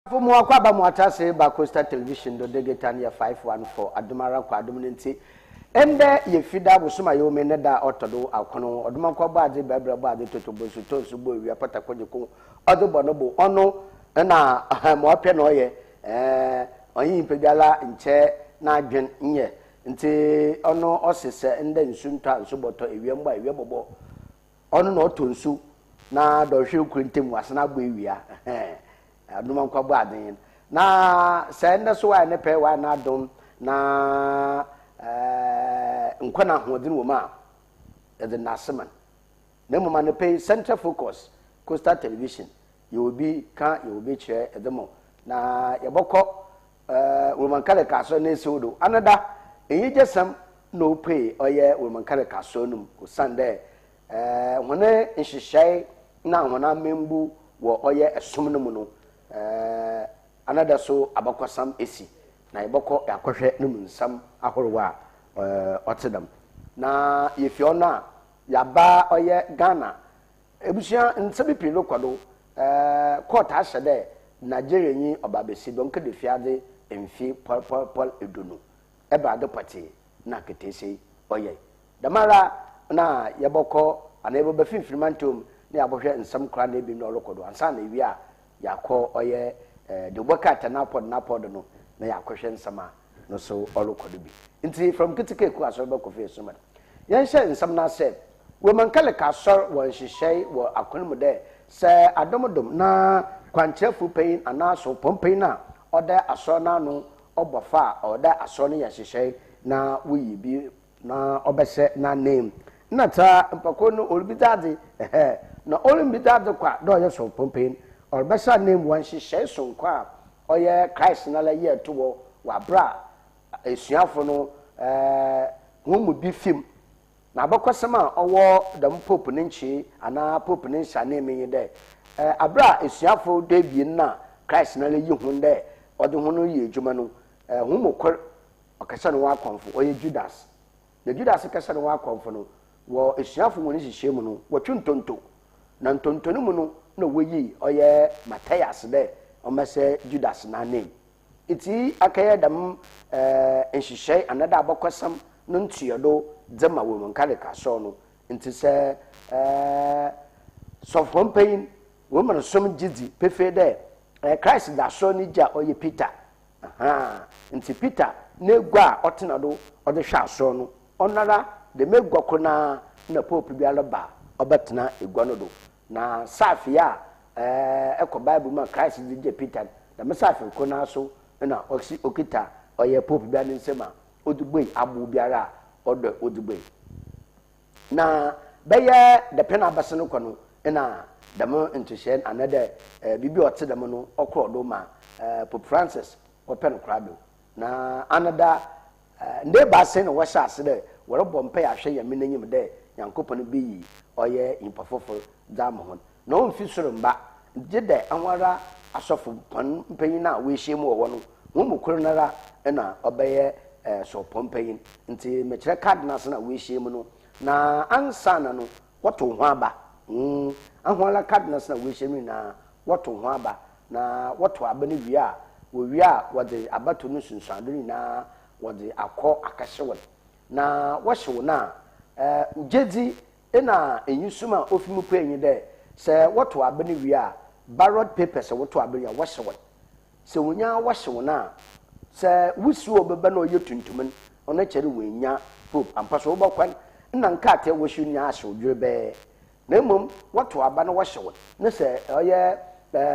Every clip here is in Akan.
Afo mu akɔ aba mu atase ba Coastal Television do digital no yɛ 514 adom ara kɔ adom no ntsi ndɛ yɛ fida bosoom a yɛwɔ mu yi ne da a ɔtɔ do akron ɔdomankɔ bɔ adze brɛbrɛ bɔ adze toto bonsu tɔ nsu bɔ ewia pata kɔ gye ko ɔdze bɔ no bo ɔno na ma ɔpɛ na ɔyɛ ɛɛ ɔnye nyimpa biara nkyɛ n'adwen nyɛ ntsi ɔno ɔse sɛ ndɛ nsu ntɔ a nsu bɔtɔ ewia mbɔ a ewia bɔbɔ ɔno na ɔtɔ nsu na dɔnhwer kor ntamu asan abɔ ewia ɛhɛn Adomankwa bɔ adzen. Na sɛ ndɛ so ɔayɛ ne pɛ, ɔayɛ n'adom, na nkwa na ahoɔdzen wɔ mu a, yɛdze ndase ma no. Na mbom anapa yi, Central Focus, Coastal Television, yɛwɔ bi ka, yɛwɔ bi kyerɛ, yɛdze ma wo. Na yɛbɔkɔ Roman Catholic Asɔr n'esiw do. Anada, enyigyesɛm na opuei ɔyɛ Roman Catholic Asɔr no mu osiandɛ Hɔn nhyehyɛɛ na hɔn amambu wɔ ɔyɛ som no mu no, anada so abakɔsɛm esi, na yɛbɔkɔ akɔhwɛ no mu nsɛm ahorow a ɔtse dɛm. Na yefi ɔno a, yɛaba ɔyɛ Ghana. Ebusua, nsɛm bi pii rokɔ do. Court ahyɛ dɛ Nigerianyi ɔbaabasia bi ɔnkɛda efiadze mfe pɔrpɔrpɔr eduonu. Ebɛnadze pɔtsee na akataasia yi ɔyɛe? Dɛmara na yɛbɔkɔ anaa yɛbɛba finimfin mantaw mu na yɛabɔhwɛ nsɛm kor anaa ebien bi a ɔrokɔ do ansaana ewie a yɛakɔ ɔyɛ dawubɔ krataa n'apɔw do n'apɔw do no na yɛakɔhwɛ nsɛm a no so ɔrokɔ do bi. Ntsi from Ketsekɛ Asɔr bɛkɔ Fie Summer. Yɛnhyɛ nsɛm no ase. Roman Catholic Asɔr wɔ nhyehyɛe wɔ akwan mu dɛ sɛ adom dom na kwankyerɛfo panyin anaa sɔwpɔn panyin a ɔda Asɔr no ano ɔbɔ fa a ɔwɔ dɛ Asɔr no yɛ nhyehyɛe na woyi bi Na ɔbɛhyɛ n'ananmu. Nna tse mpakuo no oribidzi adze, ɛhɛɛ, na orimmbidzi adze kwa dɛ ɔyɛ sɔfopanyin. Ɔrebɛhyɛ ananmu wɔ nhyehyɛɛ soronko a ɔyɛ Christ noara yɛɛ to hɔ wɔ aber a esuafo no hɔn mu bi fi mu. Na abakɔsɛm a ɔwɔ dɛm Pope ne nkyee anaa Pope ne nhyɛananmu nye dɛ, aber a esuafo duebien no a Christ noara yi hɔn dɛ ɔdze hɔn reyɛ edwuma no, hɔn mu kor ɔkɛhyɛ no ho akɔmfo, ɔyɛ Judas. Na Judas kɛhyɛ no ho akɔmfo no, wɔ esuafo hɔn nhyehyɛɛ mu no, wɔtwe ntonto. Na ntonto no mu no nna woyii ɔyɛ Matthias dɛ ɔmbɛhyɛ Judas n'ananmu. Ntsi iyi akɛyɛ dɛm nhyehyɛɛ anaadɛ abakɔsɛm no ntseɛdo dze ma Roman Catholic Asɔr no. Ntsi sɛ sɔfompanyin, Roman som gye dzi pefee dɛ Christ dze Asɔr ne gya a ɔyɛ Peter Ahaa, ntsi Peter n'egua a ɔtsena do ɔdze hwɛ asɔr no, ɔnoara dɛm egua kor no ara na Pope biara ba a ɔbɛtsena egua no do. Na saafee a ɛkɔ Bible mu a Christ dze gyaa Peter no, dɛm saafee kor no ara so na ɔsi okitsa ɔyɛ Pope biara ne nsamu a ɔdze buei abow biara a ɔdɔ ɔdze buei. Na bɛyɛ dapɛn abasen rokɔ no, nna dɛm nhyehyɛɛ no anaadɛ biribi a ɔtse dɛm no ɔkɔr do ma Pope Francis ɔpɛ no koraa do. Na anada nda ebiasa yi na wɔhyɛɛ ase dɛ wɔrobɔ mpaa ahwɛ Nyame n'enyim dɛ Nyankopɔn beyi ɔyɛ nyimpa fofor dze ama hɔn. Na ɔmmfi sor mmba, gyedɛ hɔnara asɔfopɔn mpanyin a woehyia mu wɔ hɔ no hɔn mu kor noara na ɔbɛyɛ sɔpɔn panyin. Ntsi mekyerɛ cardinals no a woehyia mu no, na ansaana no wɔtow hɔn aba. Mm, hɔnara cardinals no a woehyia mu nyina wɔtow hɔn aba, na wɔtow aba no wie a, wowie a wɔdze abatow no nsunsuando no nyina wɔdze akɔ akɛhyew no. Na wɔhyew no a, gyedzi Nna enyisum a ofi mu pue nye dɛ, sɛ wɔtow aber no wie a, ballot papers a wɔtow aber wie a, wɔhyew no. Sɛ wonya wɔhyew no a, sɛ wusiw a ɔbɛba no a ɔyɛ tuntum no, ɔno kyerɛ dɛ woennya Pope ampa. So wɔbɔkɔ no, nna nkrataa a wɔhyew no nyinaa ahyew dwerɛbɛɛ. Na mbom wɔtow aba na wɔhyew no, na sɛ ɔyɛ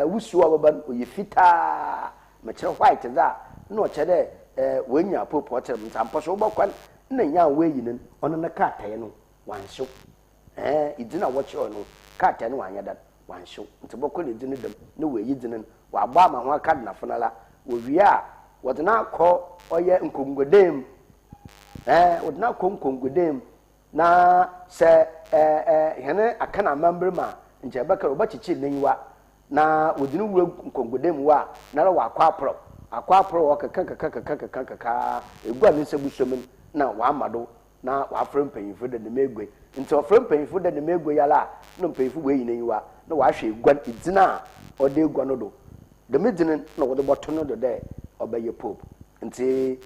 wusiw a ɔbɛba no ɔyɛ fitaa, mekyerɛ white dze a, nna ɔkyerɛ dɛ woenya Pope a ɔtse dɛm. Ntsi ampa so wɔbɔkɔ no, nna nyia a woeyi no no, ɔno ne krataa no Wɔannhyew. Ɛɛ, edzin a wɔkyerɛw no krataa no wɔannyɛ dɛn, wɔannhyew. Ntsi bɔkɔ no edzin no dɛm na woeyi dzin no, wɔabɔ ama hɔn akadnafo no ara. Wowie a, wɔdze no akɔ ɔyɛ nkɔnguadan mu. Ɛɛ, wɔdze no akɔ nkɔnguadan mu. Na sɛ ɛɛ ɛɛ hɛn Akan amambra mu a, nkyɛ yɛbɛka dɛ wɔbɛkyekyer n'enyiwa na wɔdze no wura nkɔnguadan mu hɔ a, noara ɔakɔ aprɔw. Akɔ aprɔw, ɔkeka keka keka keka keka ara, egua ne nsa bu sua mu no, nna ɔama do na ɔafrɛ mpanyimfo dɛ dɛm egua yi. Ntsi ɔfrɛ mpanyimfo dɛ dɛm egua yi ara a, nna mpanyimfo woeyi n'enyiwa na wɔahwɛ egua no, edzin a ɔda egua no do. Dɛm dzin no na wɔdze bɔto no do dɛ ɔbɛyɛ Pope. Ntsi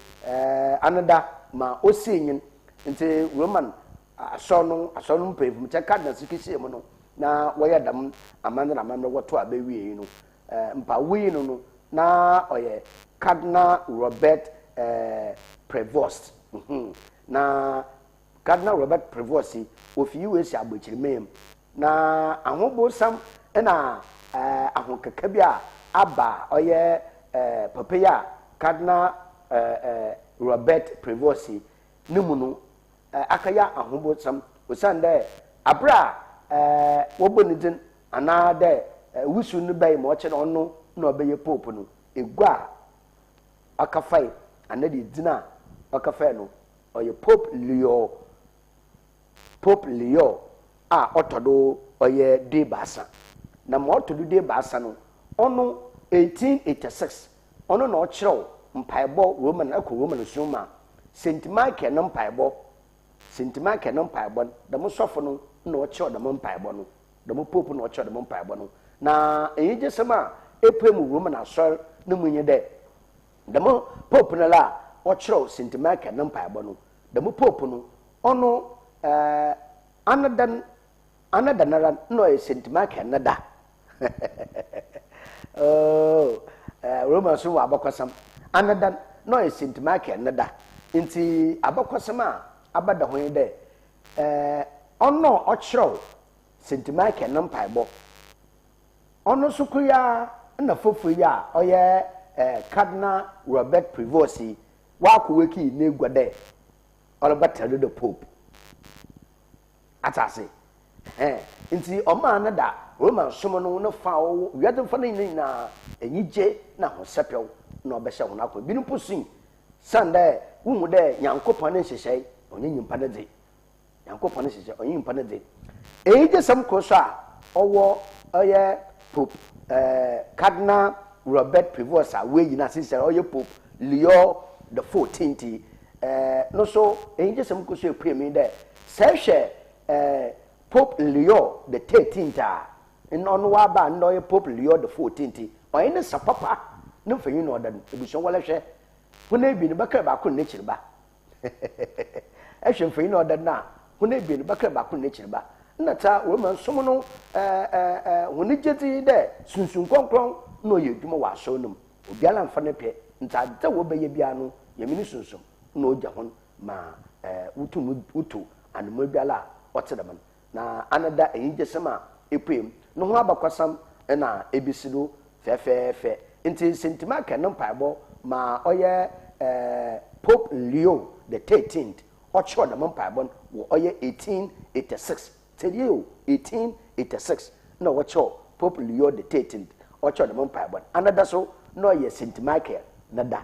aneda ma osii nyin ntsi Roman Asɔr no, Asɔr no mpanyimfo, mekyerɛ cardinals kesiee mu no, na wɔyɛɛ dɛm amandze na amambra wɔtoo aba wiei no, mpa woyii no no, na ɔyɛ Cardinal Robert Prevost. Na Cardinal Robert Prevost yi, ofi USA abɔekyirman mu. Na ahobowsam na ahokeka bi a aba a ɔyɛ papa yi a Cardinal Robert Prevost yi no mu no akɛyɛ ahobowsam osiandɛ aber a wɔbɔ ne dzin anaa dɛ wusiw no bɛe ma ɔkyerɛ dɛ ɔno na ɔbɛyɛ Pope no, egua a ɔkɛfae anaa dɛ dzin a ɔkɛfae no ɔyɛ Pope Leo Pope Leo a ɔtɔ do ɔyɛ duebiasa. Na ma ɔtɔ do duebiasa no, ɔno 1886, ɔno na ɔkyerɛw mpaebɔ Roman ɛkɔ Roman som mu a, Saint Michael no mpaebɔ, Saint Michael no mpaebɔ no, dɛm sɔfo no na ɔkyerɛw dɛm mpaebɔ no, dɛm Pope na ɔkyerɛw dɛm mpaebɔ no. Na enyigyesɛm a epue mu Roman Asɔr no mu nye dɛ, dɛm Pope no ara a ɔkyerɛw Saint Michael no mpaebɔ no, dɛm Pope no, ɔno eh, ano da ano da noara nna ɔyɛ Saint Michael ne da. Oh, eh, Roman so wɔ abakɔsɛm. Ano da na ɔyɛ Saint Michael ne da. Ntsi abakɔsɛm a abɛda ho nye dɛ, eh, ɔno a ɔkyerɛw Saint Michael ne mpaebɔ, ɔno so kor yi ara na fofor yi a ɔyɛ eh, Cardinal Robert Prevost yi, ɔakɔ oekeyi n'egua dɛ ɔrebɛtsena do dɛ Pope. Atse ase? Ɛhɛn. Ntsi ɔmaa no da Roman som no ne fã a ɔwɔ wiadze mfa no nyina enyigye na ahosɛpɛw na ɔbɛhyɛ hɔn akoma. Binom mpo sui osiandɛ wohu dɛ Nyankopɔn ne nhyehyɛɛ ɔnnyɛ nyimpa ne dze. Nyankopɔn ne nhyehyɛɛ ɔnnyɛ nyimpa ne dze. Enyigyesɛm kor so a ɔwɔ ɔyɛ Pope Cardinal Robert Prevost a woeyi no a seseiara ɔyɛ Pope Leo the Fourteenth yi no so enyigyesɛm kor so epue mu nye dɛ Sɛ ehwɛ Pope Leo the Thirteenth a, nna ɔno ɔaba a nna ɔyɛ Pope Leo the Fourteenth yi, ɔnye ne sa papa ne mfonyin na ɔda no. Ebusua wɔrohwɛ, hɔn ebien bɛkra baako na n'ekyir ba. Ehwɛ mfonyin a ɔda no a, hɔn ebien bɛkra baako na n'ekyir ba. Nna dza Roman som no hɔn gyedzi nye dɛ Sunsum Krɔnkrɔn na ɔyɛ edwuma wɔ asɔr no mu. Obiara mmfa ne pɛ, ntsi adze a wɔbɛyɛ biara no, Nyame no Sunsum na ogya hɔn ma wotum wotu anamɔn biara a ɔtse dɛm no. Na ana da enyigyesɛm a epue mu no ho abakɔsɛm na ebesi do fɛfɛɛfɛ. Ntsi Saint Michael no mpaabɔ ma ɔyɛ Pope Leo the Thirteenth ɔkyerɛw dɛm mpaabɔ no wɔ ɔyɛ 1886, tse yie o, 1886 na wɔkyerɛw Pope Leo the Thirteenth ɔkyerɛw dɛm mpaabɔ no. Ana da so na ɔyɛ Saint Michael ne da.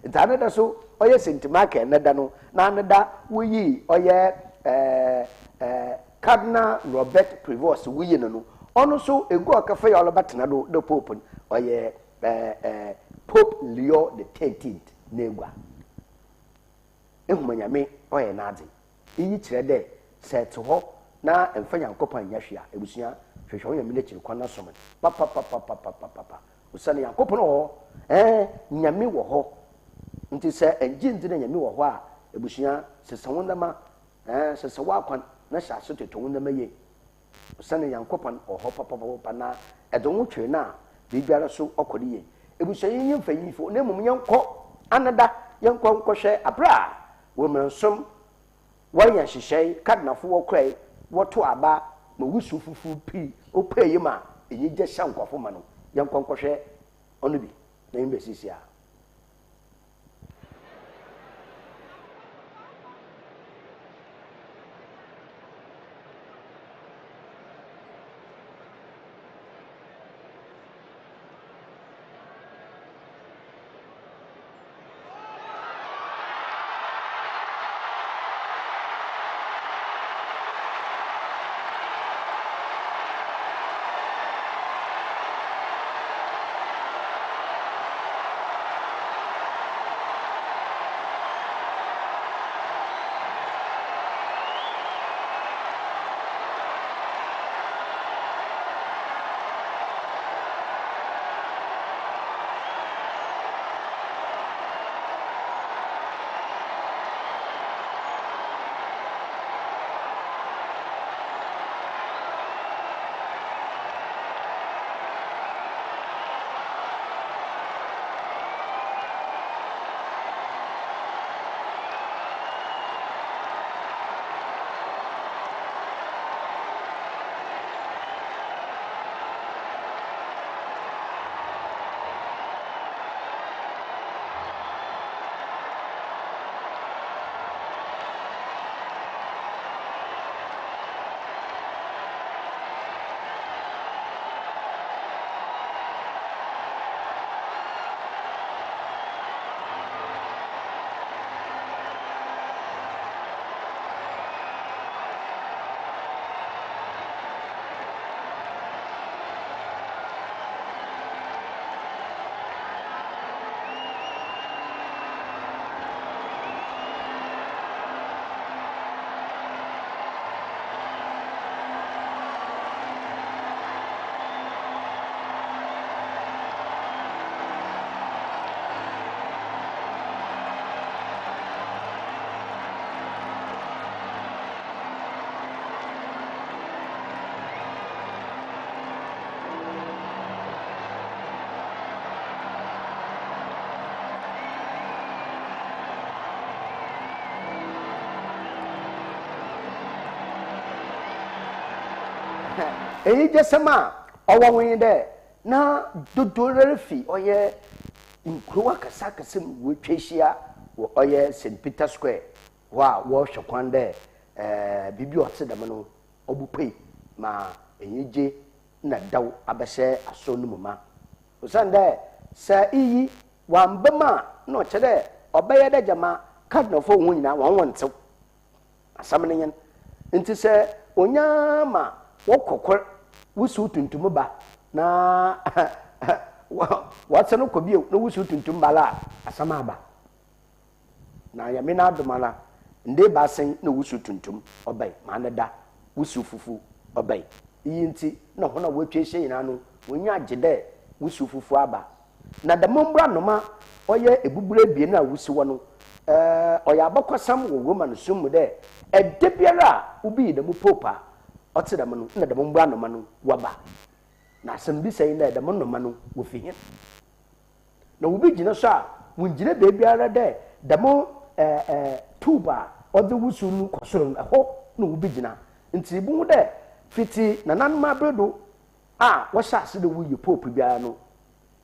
Nti ano da so ɔyɛ Saint Michael ne da no na ano da woyii ɔyɛ ɛɛ ɛɛ Cardinal Robert Prevost woyi no no ɔno nso egu a ɔkɛfa yi a ɔrebɛtena do dɛ Pope no ɔyɛ ɛɛ ɛɛ Pope Leo the Thirteenth n'egua. Ehu ma Nyame ɔyɛ n'adze. Iyi kyerɛ dɛ sɛ etse hɔ na mmfa Nyankopɔn nnyɛ hwee a, ebusua, hwehwɛ wo Nyame n'ekyir kwan na som no papapapapapapa. Osiandɛ Nyankopɔn wɔ hɔ, ɛɛn, Nyame wɔ hɔ. Ntsi sɛ enngye nndzi dɛ Nyame wɔ hɔ a, ebusua, sesa wo ndzɛmba, ɛɛn, sesa w'akwan na hyɛ ase toto wo ndzɛmba yie. Osiandɛ Nyankopɔn wɔ hɔ papapapa na edze woho twer no a, biribiara so ɔkɔ do yie. Ebusua, yɛnnyɛ mfanyimfo na mbom yɛnkɔ anada, yɛnkɔ nkɔhwɛ aber a wɔmmerɛnsom wɔreyɛ nhyehyɛe, Cardinalfo wɔkɔe, wɔtow aba ma wusiw fufuw pii opuei ma enyigye hyɛ nkorɔfo ma no, yɛnkɔ nkɔhwɛ ɔno bi na yɛmbra seseiara. Enyigyesɛm a ɔwɔ ho nye dɛ, na dodowara fi ɔyɛ nkurow akɛse akɛse mu woetwa ehyia wɔ ɔyɛ Saint Peter Square hɔ a wɔrohwɛ kwan dɛ biribi a ɔtse dɛm no obopue ma enyigye na dɛw abɛhyɛ asɔr no mu mã. Osiandɛ sɛ iyi wɔammba mu a, nna ɔkyerɛ dɛ ɔbɛyɛ dɛ gyama cardinalfo hɔn nyina hɔn ho nntsew. Asɛm no nye no. Ntsi sɛ onya ara ma wɔkɔ kor, wusiw tuntum ba, na wɔsan kɔ bio na wusiw tuntum ba la a, asɛm aba. Na Nyame n'adom ara, nda ebiasa yi na wusiw tuntum ɔbae, ma ndɛ da wusiw fufuw ɔbae. Iyi ntsi na hɔn a woetwa ehyia nyina no hɔn enyi agye dɛ wusiw fufuw aba. Na dɛm mborɔanoma ɔyɛ ebubur ebien a wusi hɔ no, ɔyɛ abakɔsɛm wɔ Roman som mu dɛ da biara a wobeyi dɛm Pope a ɔtse dɛm no, nna dɛm mborɔanoma no wɔba. Na asɛmbisa nye dɛ, dɛm nnoma no wofi hen? Na wobegyina so a, wonngyina beebiara dɛ dɛm tube a ɔdze wusiw no kɔ sor no, hɔ na wobegyina. Ntsi ibohu dɛ fitsi nananom aber do a wɔhyɛ ase dɛ woyi pope biara no,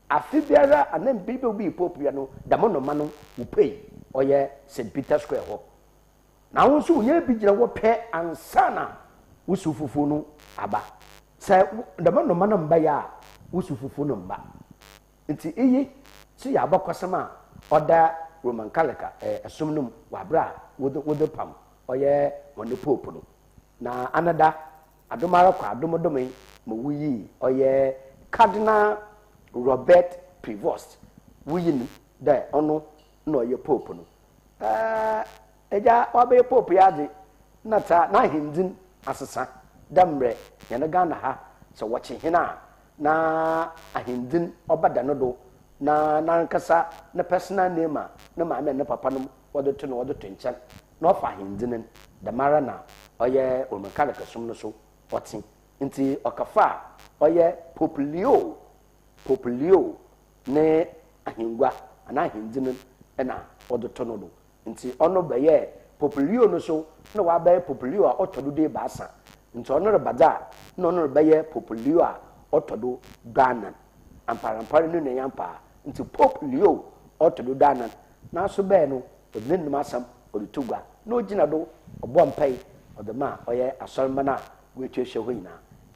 afe biara anaa mber biara wobeyi pope biara no, dɛm nnoma no wopuei ɔyɛ Saint Peter Square hɔ. Na wo so wonya bi gyina hɔ pɛ ansaana wo su fufuw no aba. Sɛ dɛm nnoma no mmbae a, wo su fufuw no mmba. Ntsi iyi so yɛ abakɔsɛm a ɔda Roman Catholic som no mu wɔ aber a wɔdze pam ɔyɛ hɔn pope no. Na anada adom ara kwa adom domee ma woyii ɔyɛ Cardinal Robert Prevost, woyii no dɛ ɔno na ɔyɛ pope no. Ɛɛ, egya ɔabɛyɛ pope yi adze nna tsa n'ahendzin asesa dɛ mbrɛ hɛn Ghana ha sɛ wɔkye hen a na ahendzin ɔbɛda no do na nankasa ne personal name a ne maame na ne papa nom wɔdze to no wɔdze to nkyɛn na ɔfa ahendzin no, dɛmara na ɔyɛ Roman Catholic som no so ɔtse. Ntsi ɔkɛfaa ɔyɛ Pope Leo, Pope Leo ne ahengua anaa ahendzi no na wɔdze to no do. Ntsi ɔno bɛyɛɛ Pope Leo no so na ɔabɛyɛ Pope Leo a ɔtɔ do duebiasa. Ntsi ɔno reba dze a, nna ɔno rebɛyɛ Pope Leo a ɔtɔ do duanan. Amparampara no nua nyampaa. Ntsi Pope Leo ɔtɔ do duanan n'aso bɛɛ no, ɔdze n'enum asɛm ɔdze to gua na ogyina do ɔbɔ mpae ɔdze ma ɔyɛ asɔrmba no a woetuatua hɔ nyina.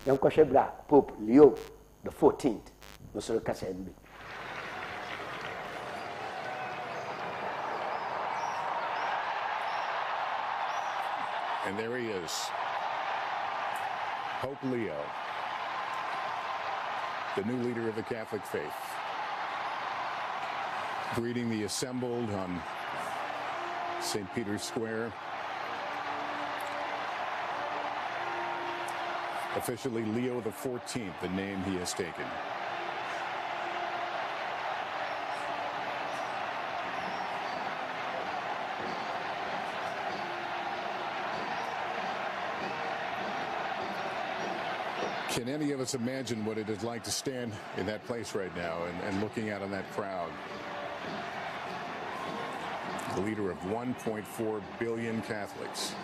Yɛnkɔhwɛ ber a Pope Leo the 14th no so rekasa no bi. And there he is, Pope Leo, the new leader of the Catholic faith, greeting the assembled on St. Peter's Square. Officially Leo the 14th, the name he has taken. Can any of us imagine what it is like to stand in that place right now and, and looking out on that crowd? The leader of 1.4 billion Catholics.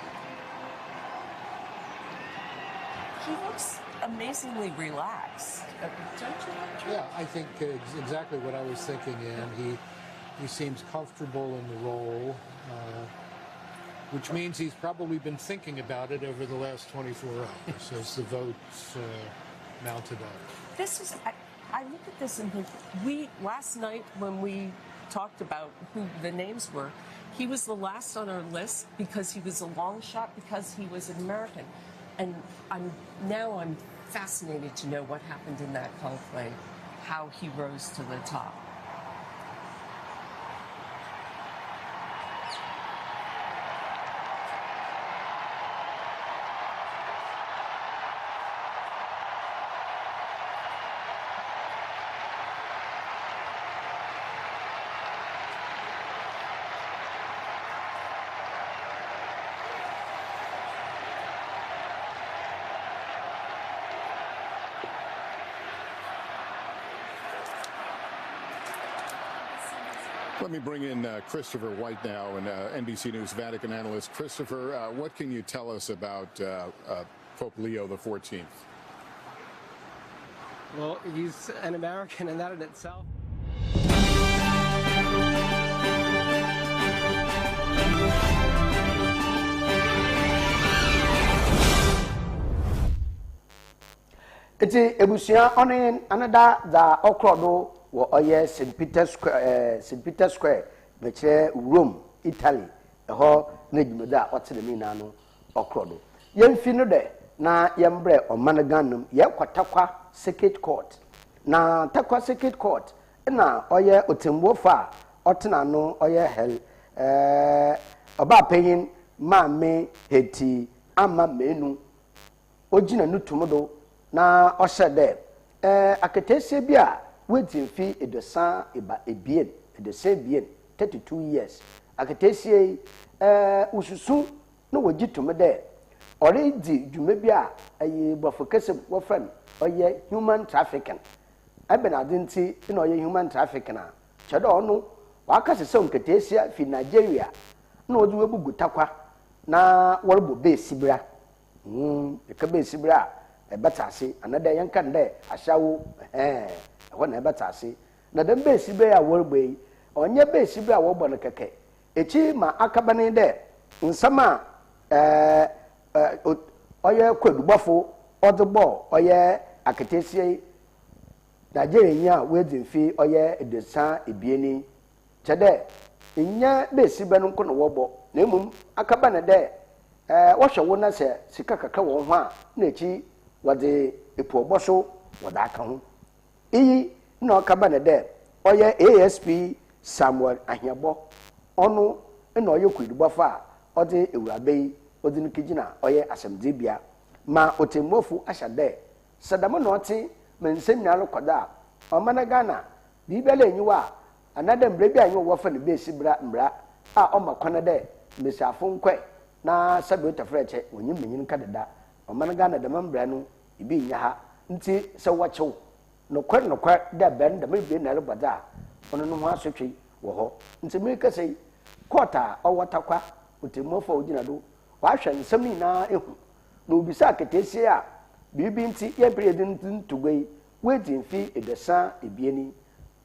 He looks amazingly relaxed. Uh, don't you? Yeah, I think exactly what I was thinking, and he he seems comfortable in the role, uh, which means he's probably been thinking about it over the last 24 hours as the votes uh, mounted up. This is, I, I look at this and think, we, last night when we talked about who the names were, he was the last on our list because he was a long shot, because he was an American. And I'm now I'm fascinated to know what happened in that conclave, how he rose to the top. Let me bring in uh, Christopher White now, and uh, NBC News Vatican analyst. Christopher, uh, what can you tell us about uh, uh, Pope Leo XIV? Well, he's an American, and that in itself. Ntsi ebusua ɔno nye anada dza ɔkrɔ do wɔ ɔyɛ Saint Peter Square ɛɛ Saint Peter Square mekyerɛ Rome, Italy ɛhɔ na dwumadzi a ɔtse dɛm nyinaa no ɔkrɔ do. Yɛmfi no dɛ na yɛmbrɛ ɔman Ghana mu yɛkɔ Tarkwa Circuit Court. Na Tarkwa Circuit Court nna ɔyɛ ɔtsɛmbuofo a ɔtsena ano ɔyɛ hɛl ɛɛ ɔbaapanyin Maame Hetty Ama Menu ogyina no tum do na ɔhyɛ dɛ akataasia bi a oedzi mfe eduosa eba ebien, 32, 32 years, akataasia yi, wosusu na wɔgye to mu dɛ ɔredzi dwuma bi a ayi Borɔfo kasa mu wɔfrɛ no ɔyɛ human trafficking. Ebɛnadze ntsi na ɔyɛ human trafficking a? Kyerɛ dɛ ɔno ɔakɛsesaw nkataasia fi Nigeria na wɔdze woebugu takwa na wɔrobɔ beesibra. Mm, yɛka beesi ber a ɛbɛtse ase, anaadɛ yɛnka no dɛ ahyɛwo, ɛhɛɛn, ɛhɔ na ɛbɛtse ase. Na dɛm beesi ber yi a wɔrobɔ yi, ɔnnyɛ beesi ber a wɔbɔ no kɛkɛ. Ekyir ma akaba no nye dɛ, nsɛm a ɛɛ ɔyɛ kwerdubɔfo ɔdze bɔɔ ɔyɛ akataasia yi, Nigerianyi a oedzi mfe ɔyɛ 32 yi, Kyerɛ dɛ, nnyɛ beesibɛ no nko na wɔbɔ, na mbom akɛba no dɛ wɔhwɛ wo na sɛ sika kakra wɔ woho a, nna ekyir wɔdze epuobɔ so wɔdze aka ho. Iyi na ɔkɛba no dɛ ɔyɛ ASP Samuel Ahiabɔ, ɔno na ɔyɛ kuidubɔfo a ɔdze ewuraba yi ɔdze no kegyina ɔyɛ asɛmdzibea ma ɔtsɛmbuafo ahyɛ dɛ sɛ dɛm na ɔtse ma nsɛm nyina rokɔ do a, ɔman Ghana biribiara nnyi hɔ a Anaadɛ mbra bi a nye wo wɔfrɛ no beesi bra mbra a ɔma kwan dɛ mbasiafo nkɔe na sɛbe otafrɛkyɛ wɔnye mbanyin nkɛdeda. Ɔman Ghana dɛm mbra no bi nnyɛ ha ntsi sɛ wɔkye wo nokwar nokwar dɛ bɛn dɛm ebien na erobɔ dze a ɔno no ho asotwe wɔ hɔ. Ntsi merekasa yi court a ɔwɔ Tarkwa ɔtsɛmbuafo a ogyina do ɔahwɛ nsɛm no nyinaa ehu na obisaa keteesia a biribi ntsi yɛmmpɛ yɛdze no to gua yi oedzi mfe 32 yi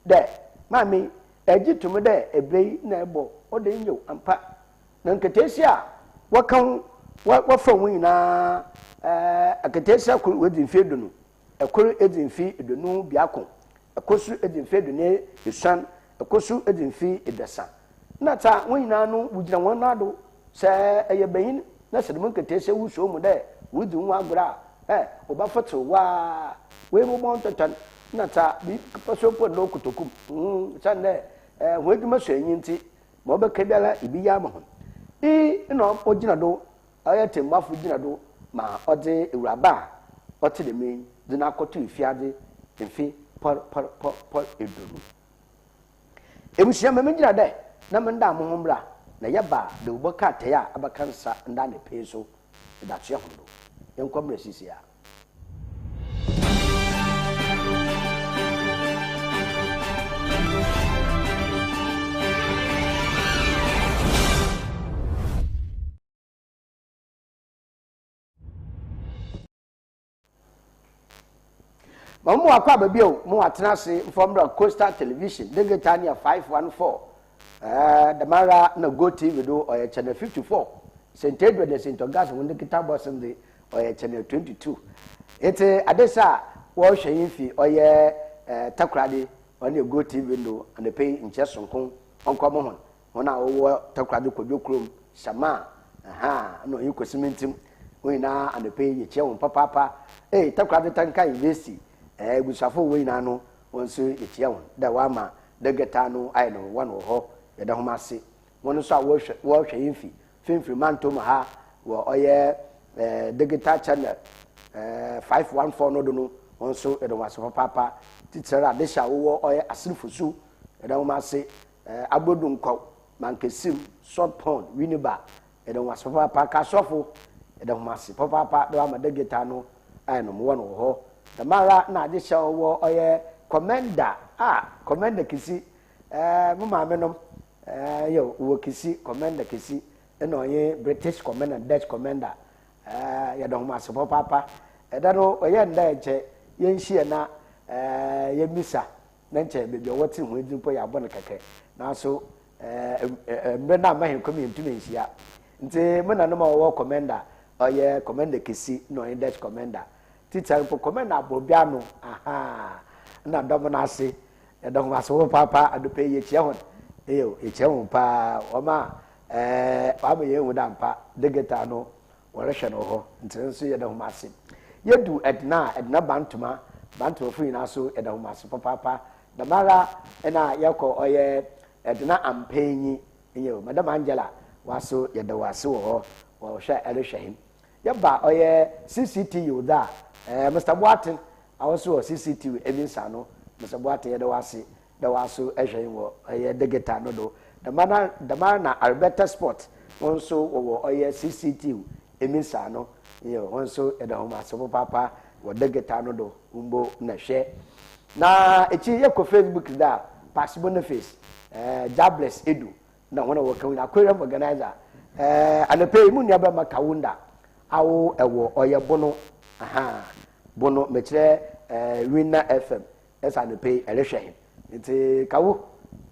Dɛ, Maame, egye to mu dɛ ebɛ yi na ebɔ ɔda nyew ampa. Na nkataasia a wɔka ho wɔfa ho nyina, akataasia kor oedzi mfe eduonu, kor edzi mfe 21, kor so edzi mfe 23, kor so edzi mfe 30. Nna dza hɔn nyina no wogyina hɔn nan do. Sɛ eyɛ banyin na sɛ dɛm nkataasia yi suo mu dɛ woridzi woho agor a, ɛ, wɔbɛfotsew wo ara, woebɔbɔ ntɔtɔn. Nna dza biribi pɛ so mpo nnɔ kotoku mu, osiandɛ hɔn edwuma sɔ enyi ntsi, ma wɔbɛka biara ibiyɛ ama hɔn. Iyi na ogyina do, ɔyɛ tsɛmbuafo gyina do ma ɔdze ewuraba a ɔtse dɛm yi dze no akɔto efiadze mfe pɔr pɔr pɔr 20. Ebusua, ma mingyina dɛ na mendaa moho mbra, na yɛba a, dawubɔ krataa a abɛka nsa nda anapa yi so meda atoa hom do. Yɛnkɔ mbra seseiara. Ma mo akɔ aba bio mo atena ase mfa mmra Coastal Television digital ne 514 ɛɛ dɛm ara na Go TV do ɔyɛ channel 54 St Edward na St Augustine wɔn digital box no de ɔyɛ channel 22 ete adesa a wɔrehwɛ yi fi ɔyɛ ɛɛ Takoradi ɔne Go TV do anɔpɛ yi nkyɛ sonko ɔnkɔ mo ho Hɔn a wɔwɔ Takoradi Kwadwo kurom, Shamaa, ahaa, nna ɔnye Kwesi Mintim, hɔn nyina anɔpa yi yekyia hɔn papaapa. Ei, Takoradi Tanka University, eh, ebusuafo wɔ hɔ nyina no, hɔn so yekyia hɔn dɛ wɔama dɛgɛtaa no ayɛ no one wɔ hɔ, yɛda hom ase. Hɔn so a wɔhwɛ wɔhwɛ hɛn fi Finfir Mantɔw mu ha wɔ ɔyɛ eh, digital channel eh, 514 no do no, hɔn so yɛda hɔn ase papaapa. Tsitsir adehye a wɔwɔ ɔyɛ Asenfosu, yɛda hom ase. Eh, Agodu Nkɔw, Mankesim, Salt Pond, Winneba, yɛda ho ase papaapa. Kasɔfo, yɛda ho ase papaapa dɛ wama dɛ no ayɛ no mowɔ no wɔ hɔ. Dɛm ara na ade hyɛ wɔ ɔyɛ Commenda, ah, Commenda Kisi, eh, mo maame nom, eh, yɛ wɔ Kisi, Commenda Kisi, ɛna ɔyɛ British Commenda, Dutch Commenda, eh, yɛda ho ase papaapa. Ɛda no, ɔyɛ nda nkyɛ yɛnhyia na ɛɛ yɛmmisa na nkyɛ beebi a wɔtse hɔn dzin mpo yɛabɔ no kɛkɛ. Naaso ɛɛ mber no amma hɛn kwan mu yenntum ennhyia. Ntsi mo nanom a wɔwɔ Komenda, ɔyɛ Komenda Kesi na ɔnye Dutch Komenda, tsitsir mpo Komenda Aborɔbeano, ahaa, nna dɔm no ase, yɛda hom ase papaapa, anɔpa yi yekyia hɔn, eyew, yekyia hɔn paa, wɔma ɛɛ wɔama yeehu dɛ ampa digital no Wɔrehwɛ no wɔ hɔ, ntsi no so yɛda hom ase. Yedu Edna a, Edna Bantoma, Bantomafo nyina so yɛda hom ase papaapa. Dɛmara na yɛkɔ ɔyɛ Edna Ampeenyi, nyew, Madam Angela, woaso yɛda wo ase wɔ hɔ wɔ hwɛ a erohwɛ hɛn. Yɛba ɔyɛ CCTU dze a, eh, Mister Boateng, awo so wɔ CCTU emi nsaano, Mister Boateng yɛda wo ase dɛ wɔaso hwɛ hɛn wɔ ɔyɛ digital no do. Dɛmara dɛmara na Arbeta Sport hɔn so wɔwɔ ɔyɛ CCTV emi nsaano, nyew, hɔn so yɛda hɔn ase papaapa wɔ digital no do mbo na hwɛ. Na ekyir yɛkɔ Facebook do a, Pax Boniface, eh, Jabless Edu na hɔn a wɔka ho nyina, Aquarium Organizer, eh, anapa yi mo nuabarima Kawunda awo ɛwɔ ɔyɛ Bono, aha, Bono, mekyerɛ eh, Winna FM Ɛsɛ anɔpa yi ɛrehwɛ he nti kawo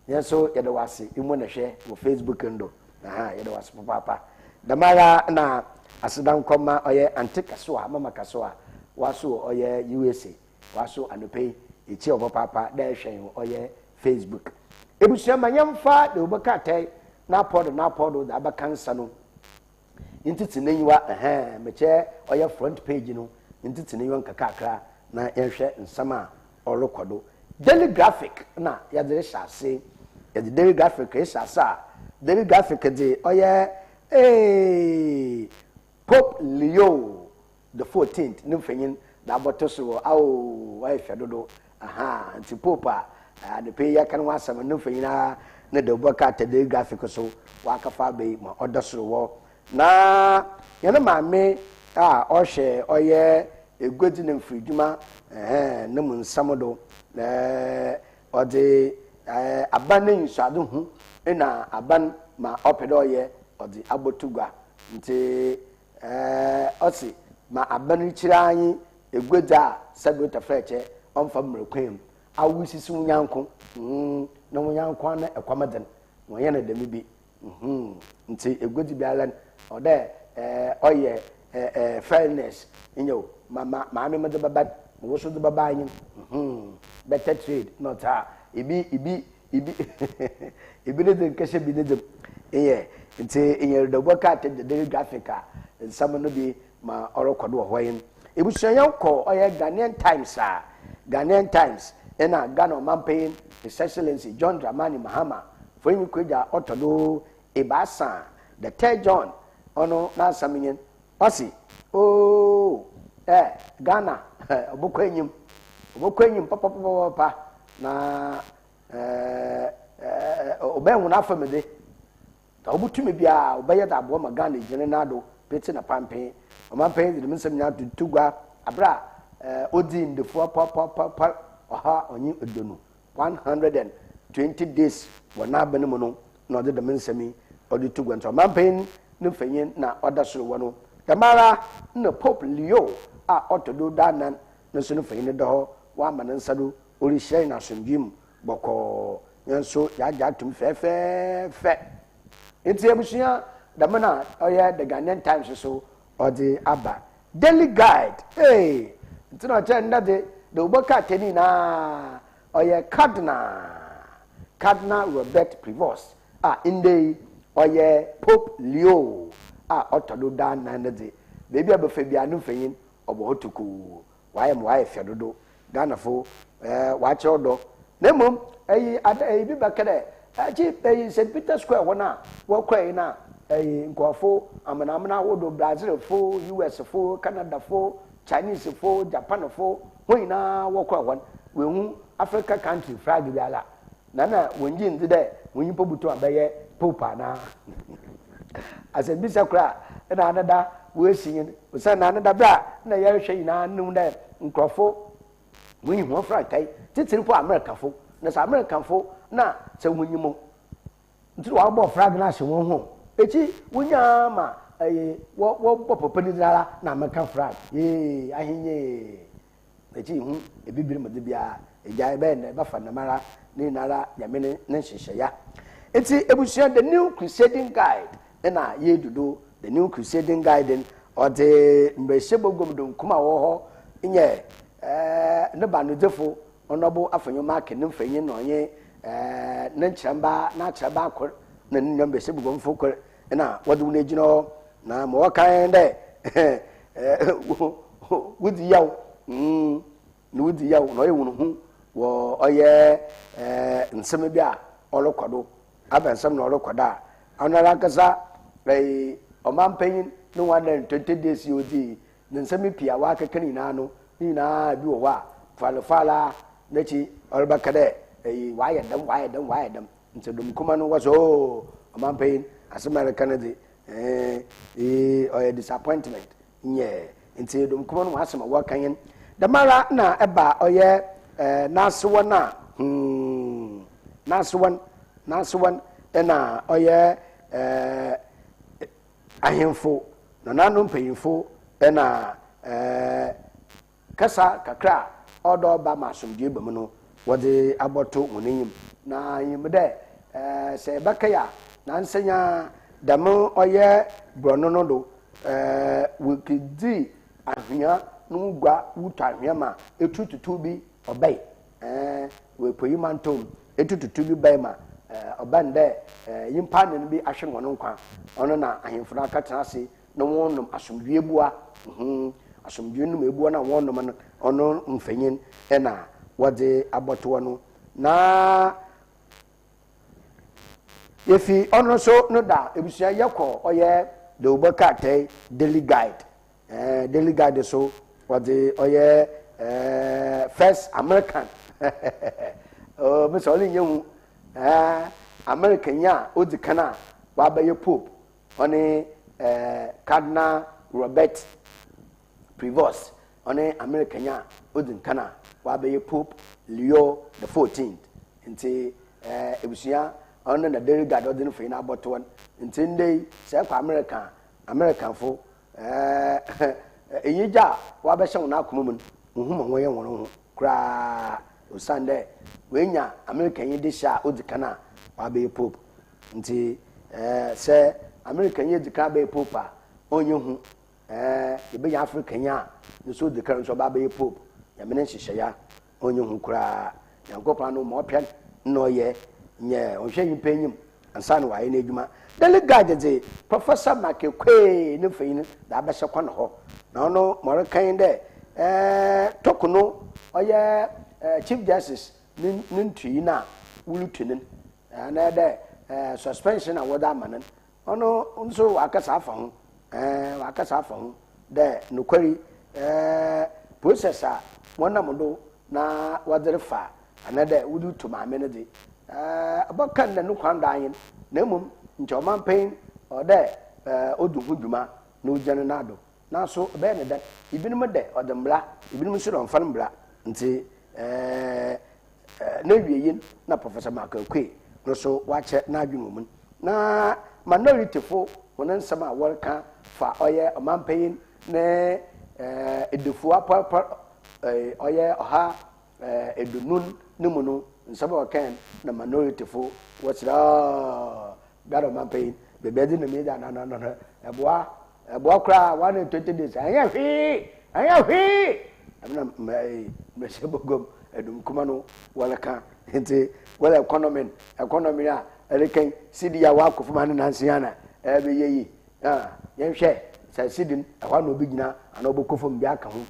yɛn nso yɛda wo ase imo na hwɛ wɔ Facebook no do aha yɛda wo ase papaapa dɛm ara na aseda nkɔma ɔyɛ Ante Kasoa Mama Kasoa waso wɔ ɔyɛ USA waso anɔpa yi yɛkyia wo papaapa dɛ ɛhwɛ yɛn wɔ ɔyɛ Facebook ebusua ma yɛmfa deɛ wɔbɛka atɛe na apɔ do na apɔ do dze abɛka nsa no Ntsetse n'enyiwa ɛhɛn mekyɛ ɔyɛ front page no ntsetse n'enyiwa nkakrakra na yɛnhwɛ nsɛm a ɔrokɔ do. Daily Graphic na yɛdze rehyɛ ase. Yɛdze Daily Graphic rehyɛ ase a, Daily Graphic dze ɔyɛ eeii Pope Leo the fourteenth ne mfonyin na abɔto sor hɔ. Aoo ɔyɛ fɛ dodo. Ahaa ntsi Pope a anapa yi yɛreka no ho asɛm no ne mfonyin ara ne dawubɔ krataa Daily Graphic so wɔakɛfa aba yi ma ɔda sor hɔ. Na hɛn maame a ɔhwɛ ɔyɛ eguadzi na mfirdwuma ɛhɛn no mu nsɛm do na ɔdze aban n'enyisuadzehu na aban ma ɔpɛ dɛ ɔyɛ ɔdze abɔto gua. Ntsi Ɛɛ, ɔse, ma aban rekyiri ara nye eguadzi a sɛbe tɔfrɛkyɛ ɔmmfa mbrɛ kwan mu awo sisi wo nyanko, mm, na wo nyanko ano ɛkɔm dzen, wɔnnyɛ no dɛm bi, mm-hmm, ntsi eguadzi biara no, ɔwɔ dɛ ɛɛ ɔyɛ ɛɛ fairness, nyew, ma ma maame medze bɛba no, ma wo so dze bɛba anyen, mm-hmm, better trade na ɔtse a, ibi ibi Ibi ibi ne dze nkɛhyɛ bi ne dze mu. Eyɛ ntsi enyɛrɛdɛwbɔ krataa dede graphic a nsɛm no bi ma ɔrokɔ do wɔ hɔ yi. Ebusua yɛnkɔ ɔyɛ Ghanaian Times a Ghanaian Times nna Ghana ɔmampanyin His Excellency John Dramani Mahama Foenyi Kwegya ɔtɔ do ebiasa the third John ɔno n'asɛm nye ɔse ooh eh Ghana ɔbɔkɔ enyim ɔbɔkɔ enyim papapapapa na ɛɛ ɔbɛn hɔn afamu dze, dza obotum biara ɔbɛyɛ dze aboa ma Ghana egyina ne nan do petse na pampee. Ɔmampanyin dze dɛm nsɛm nyina toto gua aber a odzii ndafua papaapa ɔha ɔnye eduonu, 120 days, wɔ n'aban mu no na ɔdze dɛm nsɛm yi ɔdze to gua. Ntsi ɔmampanyin ne mfonyin na ɔda sor wɔ no. Dɛmara na Pope Leo a ɔtɔ do duanan no so no mfonyin da hɔ, ɔama ne nsa do Orihyira hɛn asomdwee mu bɔkɔɔ, hɛn so yɛagye ato mu fɛfɛɛfɛ. Ntsi ebusua, dɛm na ɔyɛ The Ghanaian Times so ɔdze aba. Daily Guide, ee, ntsi na ɔkyerɛ ndɛ dze, dawubɔ krataa ne nyina ɔyɛ Cardinal, Cardinal Robert Prevost a ndɛ yi ɔyɛ Pope Leo a ɔtɔ do duanan no dze, beebi a ebɛfa biara no mfonyin ɔbɔ hɔ tokoo. Wayɛ ma wayɛ fɛ dodo. Ghanafo eh, wɔakyerɛ ɔdɔ. Na mmom, ɛyi ada ɛyi bi bɛka dɛ, akyi ɛyi St. Peter Square hɔ no a wɔkɔe no a, ɛyi nkurɔfo amenamena ahodoɔ, Brazilfo, USfo, Canadafo, Chinesefo, Japanfo, hɔn nyinaa wɔkɔe hɔ no, woehu Africa country flag biara. Na na wɔnngye nndzi dɛ hɔn nyimpa botum abɛyɛ Pope anaa. Asɛmbisa kor a nna anada woesi nye no, osiandɛ anada ber a nna yɛrohwɛ nyina no hu dɛ nkorɔfo wonyi hɔn frankae, tsitsir mpo Americafo. Na sɛ Americafo na sɛ wonyim o, ntsi na wɔabɔ flag no ahyɛ hɔn ho o, ekyir wonyaa ma wɔbɔ papa ne dzin ara na American flag, yee, ahenye. N'ekyir ihu ebibir mu dze biara, egyae bɛyɛ ndɛ ebɛfa dɛmara, ne nyinara Nyame ne ne nhyehyɛɛ. Ntsi ebusua The New Crusading Guide na yeedu do, The New Crusading Guide n' ɔdze mbrɛhyɛ boguam do nkum a ɔwɔ hɔ nyɛ ne banodzifo Honourable Afenyo Markin ne mfonyin na ɔnye ne nkyerɛmba n'akyerɛbaa kor na no nua mbrɛhyɛbaguamfo kor na wɔdze hɔn egyina hɔ. Na ma wɔka nye dɛ wodzi yaw, na wodzi yaw na ɔyɛ hɔn hu wɔ ɔyɛ nsɛm bi a ɔrokɔ do, abɛnsɛm na ɔrokɔ do a, ɔnoara ankasa ɔmampanyin no 120 days yi a odzii yi, Ne nsɛm pii a ɔakeka no nyina no, ne nyina bi wɔ hɔ a, farefaar ara n'ekyir ɔrebɛka dɛ eyi ɔayɛ dɛm, ɔayɛ dɛm, ɔayɛ dɛm. Ntsi dɔm kuma no wɔse oh, ɔmampanyin, asɛm a ereka no dze, eh, iyi ɔyɛ disappointment, nnyɛ. Ntsi dɔm kuma no hɔn asɛm a wɔreka nye no. Dɛmara na ɛba ɔyɛ eh, n'asewa no a, hmm, n'asewa no, n'asewa no na ɔyɛ eh, Ahemfo, nananom mpanyimfo na kasa kakra a ɔwɔ dɛ ɔba ma asomdwee ba mu no, wɔdze abɔto hɔn enyim. Na inyim dɛ sɛ yɛbɛkae a, naansa yi ara dɛm ɔyɛ borɔno no do wokedzii anhwea no ho gua, wotɔ anhwea ma eturututuw bi ɔbae. Ɛɛ, wɔ Epuei Mantɔw mu, etututu bi bae ma ɔbaa no dɛ nyimpa anan bi ahwer hɔn nkwa. Ɔno na ahemfo no akɛtsena ase na wɔronom asomdwee ebua. Hmmm, asomdwee no mu ebua no a wɔronom no, ɔno mfonyin na wɔdze abɔto no. Na yefi ɔno so no da ebusua yɛkɔ ɔyɛ dawubɔ krataa Daily Guide. Eh, Daily Guide so wɔdze ɔyɛ eh, first American oh, mesa ɔrenyɛ hu eh, American yi a odzi kan a wabɛyɛ Pope ɔne eh, Cardinal Robert Prevost ɔne American yi a odzi kan a wabɛyɛ Pope Leo the 14th nti eh, ebusua ɔno na Daily Guide ɔdze no fo yi na abɔtoɔ nti ndɛ yi sɛ ɛkɔ America a Americanfo Ɛɛ, enyigye a ɔabɛhyɛ hɔn akoma mu no, munnhu ma wɔnyɛ hɔn ho koraa, osiandɛ woenya Americanyi dehye a odzi kan a ɔabɛyɛ Pope. Ntsi, ɛɛ, sɛ Americanyi edzi kan abɛyɛ Pope a, ɔnnyɛ hu. Ɛɛ, yebenya Africanyi a no so odzi kan so ɔba abɛyɛ Pope. Nyame ne nhyehyɛɛ a. Ɔnnyɛ hu koraa. Nyankopɔn ano ma ɔpɛ na ɔyɛ, nnyɛ ɔnnhwɛ nyimpa enyim ansaana ɔayɛ n'edwuma. Daily Guide dze Professor Mike Oquaye ne mfonyin dze abɛhyɛ kwan hɔ, na ɔno ma ɔreka nye dɛ, Toku no ɔyɛ Chief Justice ne ne ntui no a worutu no no, anaadɛ suspension a wɔdze ama no no, Ɔno nso ɔakasa afa ho, ɛɛ, ɔakasa afa ho dɛ nokwar yi, ɛɛ, process a wɔnam do na wɔdze refa anaadɛ wɔdze rutu maame no dze, ɛɛ, ɔbɛka no dɛ no kwan do anyen, na mbom nkyɛ ɔmampanyin ɔwɔ dɛ, ɛɛ, odzi ho dwuma na ogyina ne nan do. Naaso ebɛyɛ no dɛn? Binom dɛ ɔdze mbra, binom so dɛ ɔmmfa no mbra. Ntsi, ɛɛ, N'ewiei no, nna Professor Michael Quay no so ɔakyerɛ n'adwen wɔ mu. Na Minorityfo hɔn nsɛm a wɔrekã fa ɔyɛ ɔmampanyin ne edefua pɔrpɔr ɔyɛ ɔha eduonun no mu no, nsɛm a wɔkãe no na Minorityfo wɔserɛ ɔɔ Ghana ɔmampanyin, beebi a edze nam yi dze anananana ɛboa Ɛboa koraa 120 days ɛnyɛ hwee ɛnyɛ hwee ɛmu na mɛ ɛyi mɛhyɛ bɔgɔm ɛdum kuma no wɔleka nti wɔlɛ economy economy a ɛrekɛn sidi a wakɔ fam ano nansi ana ɛbɛyɛ yi ah yɛnhwɛ sɛ sidi no ɛhɔ ana obi gyina ana ɔbɛkɔ fam bi aka ho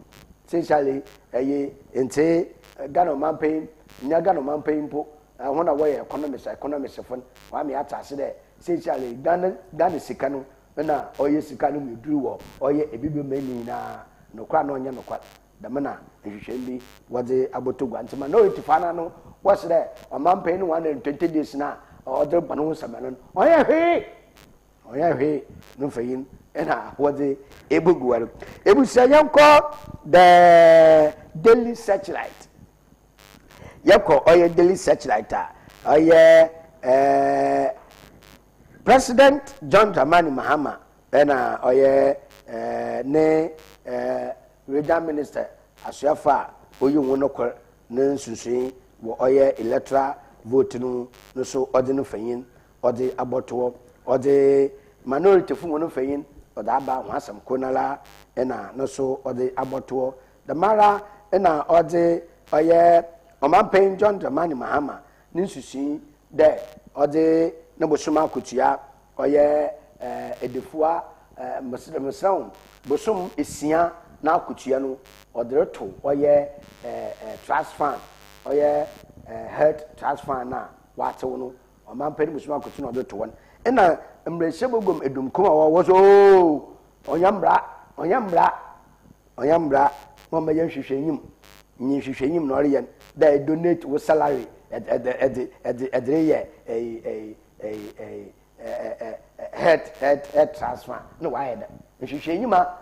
sensale ɛyi nti Ghana ɔmanpanyin nya Ghana ɔmanpanyin mpo ɛho na wɔyɛ economist economist fo no wɔame ate ase dɛ sensale Ghana Ghana sika no Nna ɔyɛ sika no mu edur wɔ ɔyɛ Ebibirman mu nyina, nokwar anaa ɔnnyɛ nokwar, dɛm na nhwehwɛmu bi wɔdze abɔto gua. Ntsi Minority fo anan no wɔse dɛ ɔmampanyin no 120 days no a ɔdze robɔ no ho nsɛmba no, ɔnnyɛ hwee, ɔnnyɛ hwee no mfonyin na wɔdze ebogu hɔ no. Ebusua yɛnkɔ The Daily Searchlight. Yɛkɔ ɔyɛ Daily Searchlight a, ɔyɛ ɛɛ. President John Dramani Mahama na ɔyɛ ne Regional Minister asoɛfo a oyi hɔn kor ne nsusui wɔ ɔyɛ electoral vote no no so ɔdze no fanyin ɔdze abɔtoɔ. Ɔdze minorityfo hɔn fanyin ɔdze aba hɔn asɛm kor noara na no so ɔdze abɔtoɔ. Dɛmara na ɔdze ɔyɛ Ɔmampanyin John Dramani Mahama ne nsusui dɛ ɔdze no bosoom akotua ɔyɛ edefua mesrɛ wo bosoom esia n'akotua no ɔdze roto ɔyɛ trust fund ɔyɛ health trust fund no a wɔatsew no ɔmampanyin bosoom akotua na ɔdze to hɔ no. Nna mbrahyɛbaguam edumkum a wɔwɔ so oo ɔnnyɛ mbra ɔnnyɛ mbra Ɔnnyɛ mbra ma ɔmbɛyɛ nhwehwɛnyim, nye nhwehwɛnyim na ɔreyɛ no dɛ edonate wo salary ɛdze ɛdze ɛdze ɛdze reyɛ ɛyi ɛyi ɛyi ɛyi ɛ ɛ health health health transfer na ɔayɛ dɛm. Nhwehwɛnyim a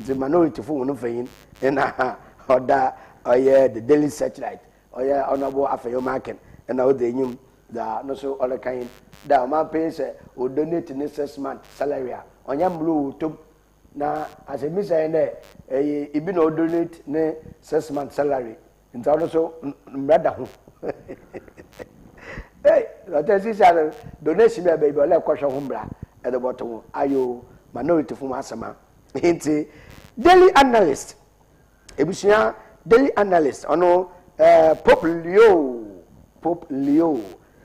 dze minority fo hɔn mfanyin na ɔda ɔyɛ the Daily Searchlight ɔyɛ Honourable Afenyo Markin na ɔdzi enyim dza no so ɔreka nye dɛ ɔmampanyin sɛ odonate ne 6 month salary a ɔnnyɛ mbra o ɔtɔ mu. Na asɛmmisa yɛ dɛ, ɛyɛ ibi na ɔdonate ne 6 month salary nti ɔno nso mmara da ho. Hey, ɔtɛ sisi ano donation bi a baabi ɔlɛ kɔhwɛ ho mmara ɛde bɔtɔ ho ayo minority fo mu asɛm a nti Daily Analyst ebusua Daily Analyst ɔno Pope Leo, Pope Leo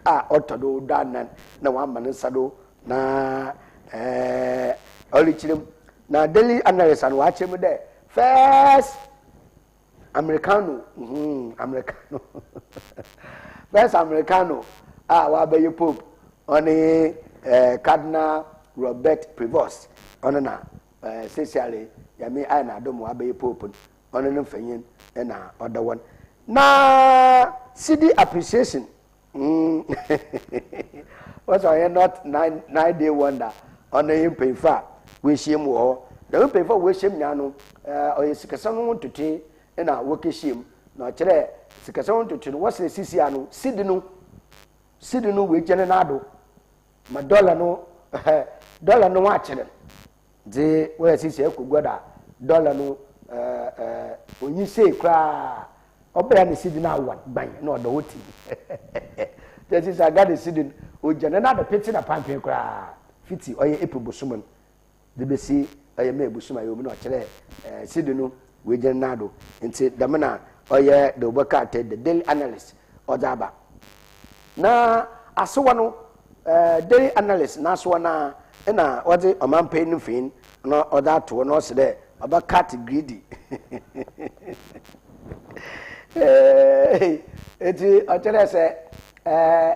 a ɔtɔ do do anan na wama ne nsa do na ɔrekyerɛ mu na Daily Analyst ano wakyerɛ mu dɛ first Americano, Americano, first Americano a wabɛyɛ Pope ɔne Cardinal Robert Prevost ɔno na sesiare Nyame ayɛ n'adom wabɛyɛ Pope no ɔno ne mfanyin na ɔda wɔn na cedi appreciation. Wɔsɛ ɔyɛ not nine nine day wonder ɔno yɛ mpanyinfo a wɔahyia mu wɔ hɔ. Dɛm mpanyinfo a wɔahyia mu nyinaa no ɔyɛ sikasɛm ho ntotoe na wɔkɛhyia mu na ɔkyerɛ sikasɛm ho ntotoe no wɔsɛ sisi ano sidi no sidi no wɔagyina ne nan do ma dɔla no dɔla no ho akyerɛ. Dze wɔyɛ sisi ɛkɔ gua da dɔla no ɛɛ onyi sei koraa ɔbɛyɛ ne sidi no awa gban na ɔda hɔ tim kyɛ sisi aga ne sidi no ogya ne nan do pete na pampen koraa fiti ɔyɛ April bosom no de besi ɔyɛ May bosom a yɛwɔ mu na ɔkyerɛ ɛɛ sidi no oegya ne nan do nti dɛm na ɔyɛ de wɔbɛka atɛ the Daily Analyst ɔdze aba. Na asewa no, Daily Analyst n'asewa no ara na wɔdze ɔmampanyin no mfonyin na ɔdze ato hɔ na ɔse dɛ ɔbɛ cut greedy. Ntsi ɔkyerɛ dɛ sɛ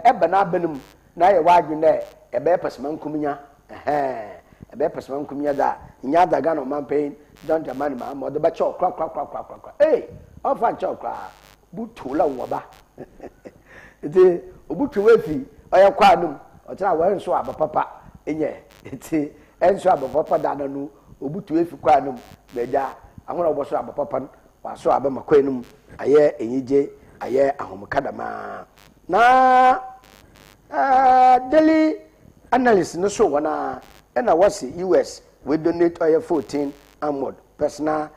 ɛba n'aban mu na ayɛ w'adwen dɛ ebɛyɛ pɛsɛmankominya, ɛhɛn, ebɛyɛ pɛsɛmankominya dze a, nnyɛ adze a Ghana ɔmampanyin John Dramani Mahama ɔdze bɛkyɛ wo korakorakorakorakora. Ei, ɔmmfa nnkyɛ wo koraa. Butuw la nwɔba. Ntsi obutuw efi ɔyɛ kwaa no mu, ɔkyerɛ a wɔnnsow aba papa nyɛ. Ntsi ɛnnsow aba papa da no no, obutuw efi kwaa no mu na egya ahɔn a wɔbɔsow aba papa no, wɔasow aba ma kwaa no mu ayɛ enyigye, ayɛ ahomka dɛmara. Na Daily Analyst no so hɔn ara na wɔse US woedonate ɔyɛ 14 armoured personal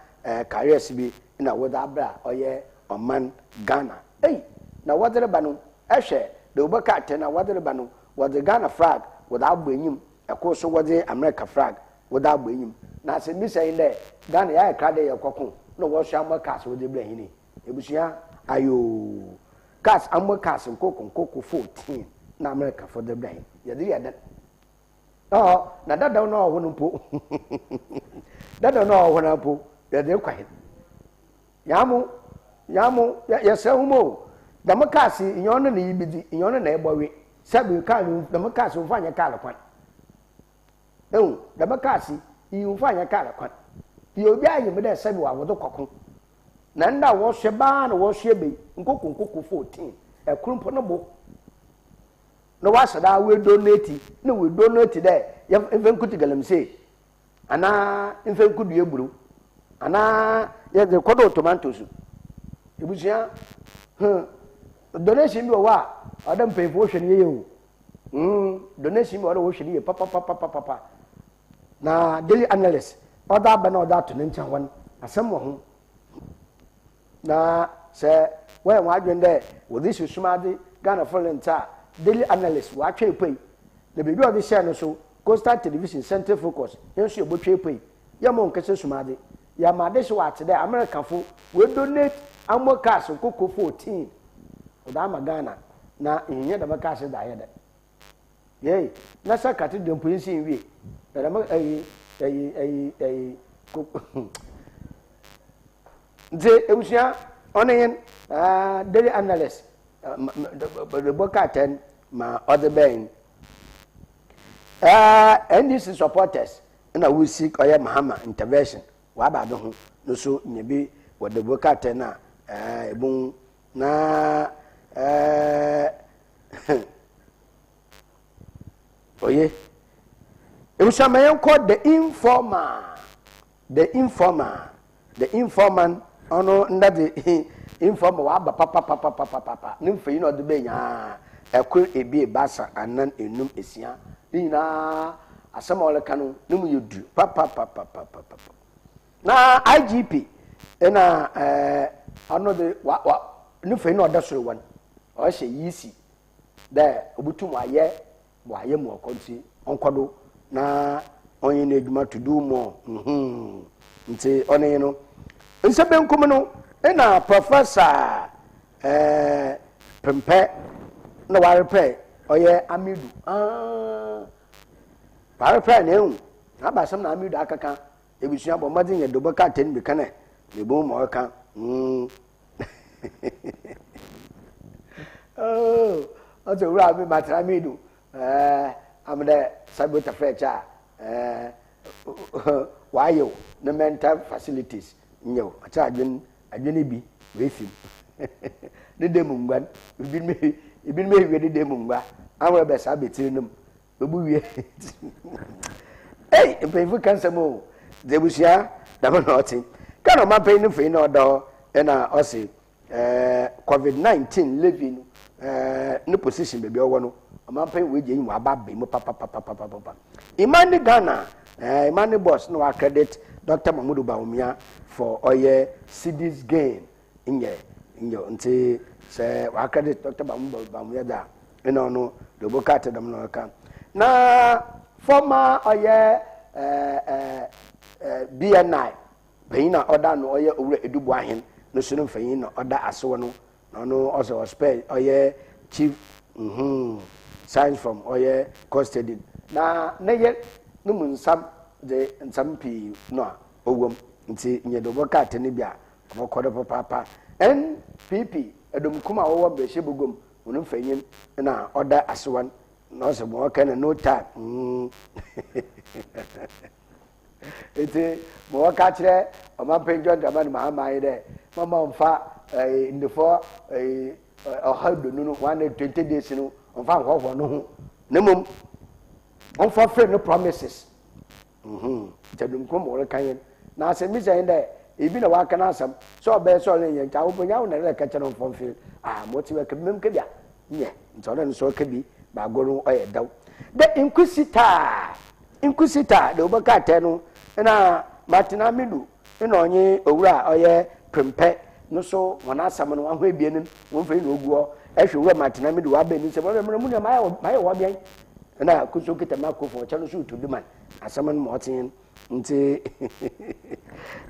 carriers bi na wɔdze abrɛ a ɔyɛ ɔman Ghana. Ei! Na wɔdze reba no, hwɛ, dɛ wobɛka atsɛn a wɔdze reba no, wɔdze Ghana flag wɔdze abɔ enyim, kor so wɔdze America flag wɔdze abɔ enyim. Na asɛmbisa nye dɛ, Ghana yɛayɛ krado dɛ yɛrokɔko na wɔsoa armoured cars wɔdze brɛ hɛn yi? Ebusua, ayoo! Cars, armoured cars nkorkor nkorkor 14 na Americafo dze brɛ hɛn. Yɛdze yɛ dɛn? Ɔhɔ, na dadaw no a ɔwɔ hɔ no mpo, dadaw no a ɔwɔ hɔ no mpo, yɛdze rekɔ hen? Nyaamo, nyaamo, yɛsrɛ hom o, dɛm cars yi, nnyɛ ɔno na ibedzi, nnyɛ ɔno na ebɔwe. Sɛbe kaar no, dɛm cars yi, wɔmmfa nnyɛ kaar kwan. Ehu, dɛm cars yi, iyi wɔmmfa nnyɛ kaar kwan. Yɛ obiara nyim dɛ sɛbe wɔawɔdze kɔ ko. Na ndɛ a wɔsoɛ baa na wɔsoɛ ba yi, nkoko nkoko 14, kor mpo no bo na wɔahyɛ da woedonate na woedonate dɛ yɛmfa nkutu galamsey anaa mfa nkudua eburow anaa yɛdze kɔdɔw tomatoes. Ebusua, hmm, donation bi wɔ hɔ a ɔwɔ dɛ mpanyimfo wɔhwɛ no yie o. Donation bi wɔ hɔ dɛ wɔhwɛ no yie papapapapapa. Na Daily Analyst ɔdze aba na ɔdze ato ne nkyɛn hɔ no, asɛm wɔ ho. Na sɛ wɔyɛ hɔn adwen dɛ wɔdze si sum adze Ghanafo renntse a, Daily Analyst ɔatwe epuei. Na beebi a ɔdze hyɛɛ no so, Coastal Television Centre Focus, hɛn so yɛbɔtwe epuei. Yɛmma ɔnnkɛhyɛ sum adze. Yɛama adehye ɔatse dɛ Americafo woedonate armoured cars nkoko 14 wɔdze ama Ghana na ihia dɛm cars yi dze ayɛ dɛn? Yei, na sɛ cathedral mpo nsi nwie. Na dɛm ayi ayi ayi ayi ko nti ebusua ɔne yɛn ah, daily analyst rebɔ krataa no ma ɔde bɛn ah, NDC supporters na wosi ɔyɛ Mahama intervention waba ade ho no so nya bi wɔde bɔ krataa no a ah, ebu na eh, Oye. Ebusua ma yɛnkɔ the informal. The informal. The informant ɔno nda de informal waba papapapapapa ne mfɛyi na ɔde bɛ nyaa ɛkor ebie baasa anan enum esia ne nyinaa asɛm a ɔreka no ne mu yɛ du papapapapapa na IGP ɛna ɛɛ ɔno de wa wa ne fɛyi na ɔda soro wɔn ɔhyɛ yisi dɛ obotum ɔayɛ ma ɔayɛ mu ɔkɔ ntsi ɔnkɔ do na ɔnyɛ n'edwuma to do more mm-hmm ntsi ɔno nye no. Nsa bankum no nna Professor eh, Prempeh na ɔarepɛ ɔyɛ Amidu aah ɔarepɛ na ehu n'abasɛm na Amidu akɛka ebusua bɔ mbɔdzen yɛ do bɛka atsɛn bi ka nɛ na ebohu ma ɔreka mm. Oh, ɔsɛ wura mi matena mi do ɛɛ am dɛ sabi tafɛ kyɛ a ɛɛ wayɛ ne mental facilities nyɛ o ɔkyɛ adwene adwene bi wefim ne dɛm ngua ebinom ebinom ewie ne dɛm ngua ahorow bɛ saa betiri nom Obu wie. Ei, mpanyimfo ka nsɛm o. Dza ebusua dɛm na ɔtse. Ghana ɔmampanyin no mfonyin na ɔda hɔ na ɔse eh, COVID-19 levy no eh, ne position baabi ɔwɔ no, ɔmampanyin wei gye enyim ɔaba aba mu papapapapapa. Imani Ghana, eh, Imani boss na credit Dr. Mahmoud Bawumia for ɔyɛ cedis gain Nnyɛ, nnyɛ, ntsi sɛ ɔakɛdze Dɔkta Bawumia dze a, nna ɔno dza oboka atse dɛm na ɔreka. Na former ɔyɛ BNI panyin a ɔda ano ɔyɛ Owura Edu Boahen no so no mfanyin na ɔda asew no, na ɔno ɔsɛ ɔspɛ ɔyɛ chief mm-hmm, science from ɔyɛ custody. Na ne yer no mu nsɛm dze nsɛm pii no a ɔwɔ mu, ntsi nnyɛ dza ɔbɔka atse no bi a Ɔbɔkɔ do papaapa. NPP dɔmkum a wɔwɔ mbrahyɛbaguam hɔn mfanyin na ɔda asewa no na ɔsɛ ma ɔka no no time mm Ntsi ma wɔka kyerɛ Ɔmampanyin John Dramani Mahama nye dɛ mama ɔmfa ndefua ɔha eduonu no 120 days no ɔmfa nhɔhoa no ho na mbom ɔmfa fill no promises. Mhm, nkyɛ dom kor ma wɔreka hɛn. Na asɛmbisa nye dɛ, ibi na ɔaka n'asɛm, sɛ ɔbɛyɛ sɛ ɔrennyɛ, nkyɛ awofo nnyɛ awo na ereka kyerɛ no mfɔmfee. Ah, ma ɔtse bɛka bi, memka bi a, nnyɛ. Ntsi ɔno no so ɔka bi, ba agor no ɔyɛ dɛw. The Inquisitor, Inquisitor, dɛ wɔbɛka atsɛn no, nna Martin Amidu nna ɔnye owura a ɔyɛ Prempeh no so hɔn asɛm no, hɔn ebien no, hɔn mfonyin na ogu hɔ. Ehwɛ owura Martin Amidu ɔaba ne nsamu, ɔbɛ mbrɛ mo nua mayɛ wɔ ɔbɛn. Nna Kuso kitsa microphone, ɔkyɛ no so rutu do ma no. Asɛm no ma ɔtse hɛn ntsi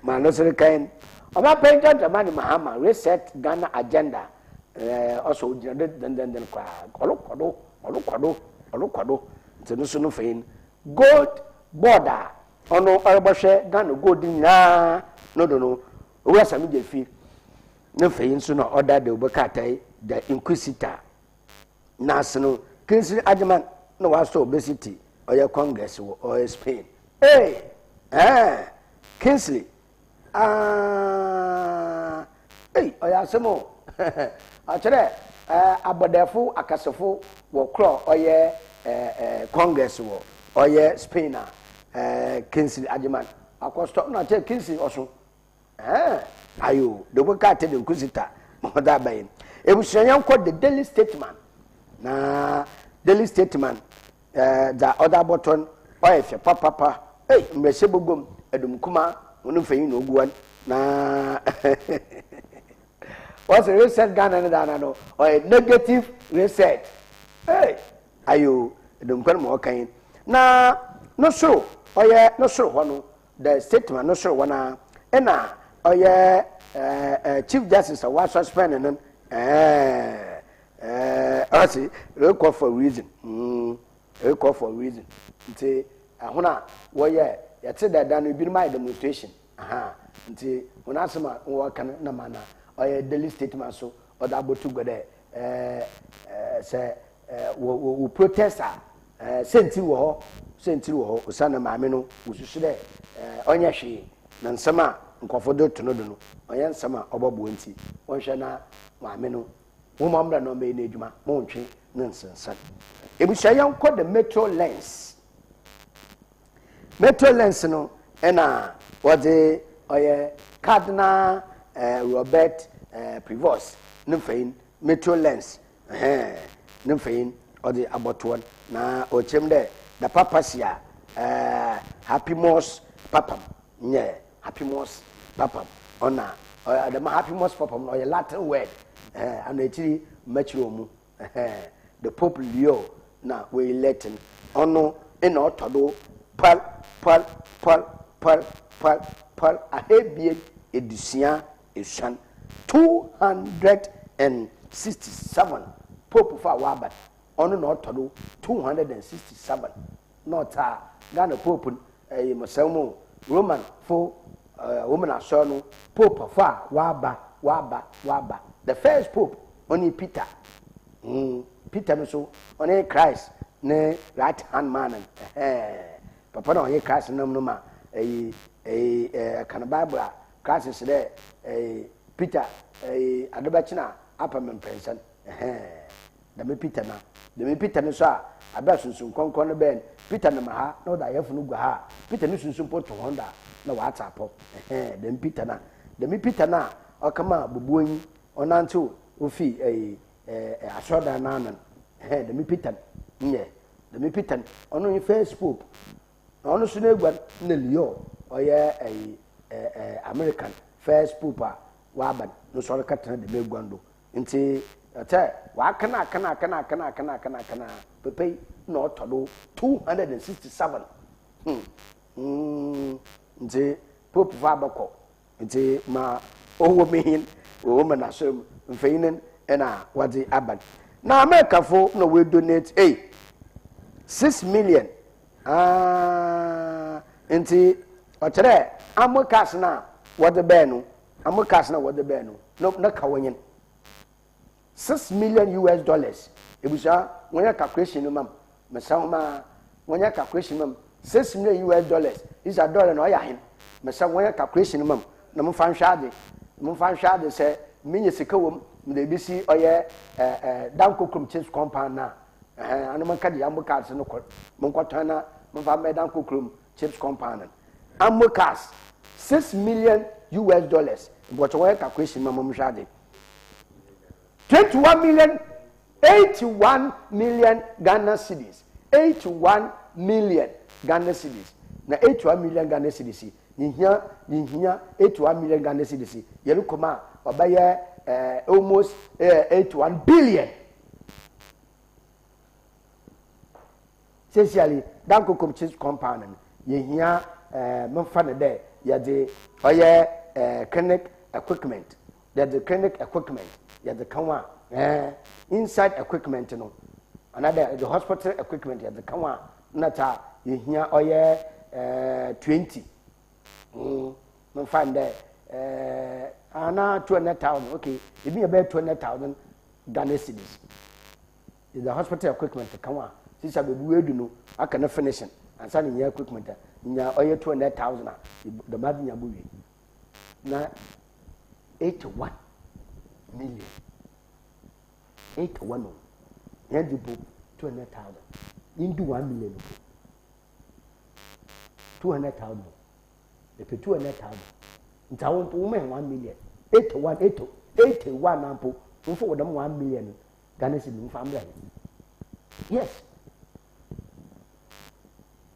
ma no so rekan. Ɔmampanyin John Dramani Mahama reset Ghana agenda ɔsɔ ogyina do dzendzenndzen koraa ɔrokɔ do ɔrokɔ do ɔrokɔ do ntsi no so no fa yi gold board a ɔno ɔrobɔhwɛ Ghana gold nyinaa no do no Owura Sammy Gyamfi ne fa yi nso na ɔda dawubɔ krataa yi The Inquisitor. Nurse no, Kingsley Agyeman na wasɔ obesity ɔyɛ Congress wɔ ɔyɛ Spain. Ee, ɛɛ, Kingsley, aa, ei, ɔyɛ asɛm o. Ɔkyerɛ ɛɛ abɔdɛɛfo akasefo wɔ korɔ ɔyɛ ɛɛ ɛɛ Congress wɔ ɔyɛ Spain a ɛɛ Kingsley Agyeman akɔstɔ na ɔkyerɛ Kingsley ɔso. Ɛɛn, ayo, de wo kaa te de nkusita ma ɔdze aba yi. Ebusua yɛnkɔ The Daily Statesman. Na Daily Statesman ɛɛ dza ɔdze abɔtɔ no ɔyɛ fɛ papapa. Ei, mbrɛhyɛ boguam, ɛdɔm kuma hɔn mfonyin na ogu hɔ no. Na. Wɔse reset Ghana no daa no ɔyɛ negative reset. Hey! Ayo, Edomkwa no ma ɔka yi. Na no soro ɔyɛ no soro hɔ no, the statement no soro hɔ no ɛna ɔyɛ ɛɛ Chief Justice a wɔasuspend no ɛɛ ɛɛ ɔse rekɔ for reason. Rekɔ for reason. Nti ɛhono a wɔyɛ yɛte dɛ da no ebinom ayɛ demonstration. Aha, nti hɔn asɛm a wɔka no na ma na ɔyɛ daily statement so ɔdze abɔto gua dɛ ɛɛ sɛ wɔ wɔ wɔ protest a ɛɛ sɛntsir wɔ hɔ, sɛntsir wɔ hɔ osiandɛ maame no wosusu dɛ ɛɛ ɔnnyɛ hwee na nsɛm a nkorɔfo dze to no do no ɔnnyɛ nsɛm a ɔbɔboa ntsi wɔnhwɛ na maame no hom ɔmbra na ɔmbɛyɛ n'edwuma ma ɔntwe ne nsensan. Ebusua yɛnkɔ the metro lens. Metro lens no na wɔdze ɔyɛ Cardinal Robert Prevost ne mfonyin, Metro lens ɛhɛn ne mfonyin ɔdze abɔtoɔ na ɔkyerɛ mu dɛ the papacy a Hapimus Papam nyɛ Hapimus Papam ɔna dɛm Hapimus Papam no ɔyɛ Latin word ɛhɛn ana ekyir mɛkyerɛ mu. Ɛhɛn, the Pope Leo na woelect no, ɔno na ɔtɔ do pɔr pɔr pɔr pɔr pɔr pɔr ahaebien edusia esuon, 267 Popefo a wɔaba no, ɔno na ɔtɔ do 267 na ɔtsaa Ghana Pope no, ɛyɛ mosɛm mu Roman fo Roman asɔr no Pope fo a wɔaba wɔaba wɔaba. The first Pope ɔne Peter. Peter no so ɔne Christ ne right hand man no. Ɛhɛn. Papa na ɔnye Christ nam no ma ɛyi ɛyi ɛka no Bible a Christ se dɛ ɛyi Peter ɛyi ade bɛkye na apɛ me mprɛnsa no. Ɛhɛn. Dɛm Peter no a, dɛm Peter no so a, aber a Sunsum Krɔnkrɔn no bɛɛ no, Peter nam ha na ɔdze ayɛfo no gu ha a, Peter no sunsum mpo to hɔn do a, nna ɔatse apɔw. Ɛhɛn, dɛm Peter no a, dɛm Peter no a ɔkɛmaa bubuanyi ɔnantsew ofii ɛɛ ɛɛ asɔrdan n'ano no, ɛhɛn, dɛm Peter no, nnyɛ, dɛm Peter no, ɔno nye first pope, na ɔno so n'eguan nna Leo ɔyɛ ɛɛ ɛɛ American first pope a ɔaba no, no so ɔrekɛtsena dɛm eguan do. Ntsi sɛ ɔakan akan akan akan akan akan akan a, papa yi na ɔtɔ do 267. Hmm. Mm. Ntsi Pope fo abɔkɔ. Ntsi ma ɔwɔ mu hen, ɔwɔ mu n'asɔr mu, mfanyin na wɔdze aba no. Na Americafo na woedonate, ei, 6 million. Ah, ntsi ɔkyerɛ dɛ armoured cars no a wɔdze bae no, Amo cars na wɔde bɛɛ no no na ka wɔnyen $6 million US dollars ebusua wɔnyɛ calculation no mam mesa ho maa wɔnyɛ calculation mam $6 million US dollars isa dollar na ɔyɛ ahen mesa wɔnyɛ calculation no mam na mo fa nhwɛ ade mo fa nhwɛ ade sɛ menya sika wɔm mede ebi si ɔyɛ ɛɛ ɛɛ danko kurom chips compound na ɛhɛn ano mo nka de amo cars no kɔ mo nkɔtɔn na mo fa mbɛ danko kurom chips compound no. Ammo cars $6 million US dollars mpɔkyɛ wɔyɛ calculation ma mom hwɛ ade 21 million 81 million Ghana cedis 81 million Ghana cedis na 81 million Ghana cedis yɛhia yɛhia 81 million Ghana cedis yɛrekɔ mu a ɔbɛyɛ eh, almost eh, 81 billion. Sesiali, Danko Komchis compound no, yehia eh, memfa no dɛ yɛdze ɔyɛ eh, clinic equipment, yɛdze clinic equipment yɛdze ka ho a, eh, inside equipment no, anaadɛ yɛdze hospital equipment yɛdze ka ho a, nna dza yehia ɔyɛ eh, 20. Memfa no dɛ eh, anaa 200,000, okay, ebi yɛ bɛyɛ 200,000 Ghana cedis. Yɛdze hospital equipment ka ho a, sisi a beebi woedu no, aka ne finishing ansa na inya equipment a, inya ɔyɛ 200,000 a, dɛm adze nyina bowie. Na 81 million, 81 o, hɛn dze mpo 200,000, inndu 1 million mpo, 200,000, epɛ 200,000, ntsi awo mpo woma hɛn 1 million, 81, 80, 81 na mpo, mfa wɔ dɛm 1 million no, Ghana cedi nfa mbrɛ no. Yes.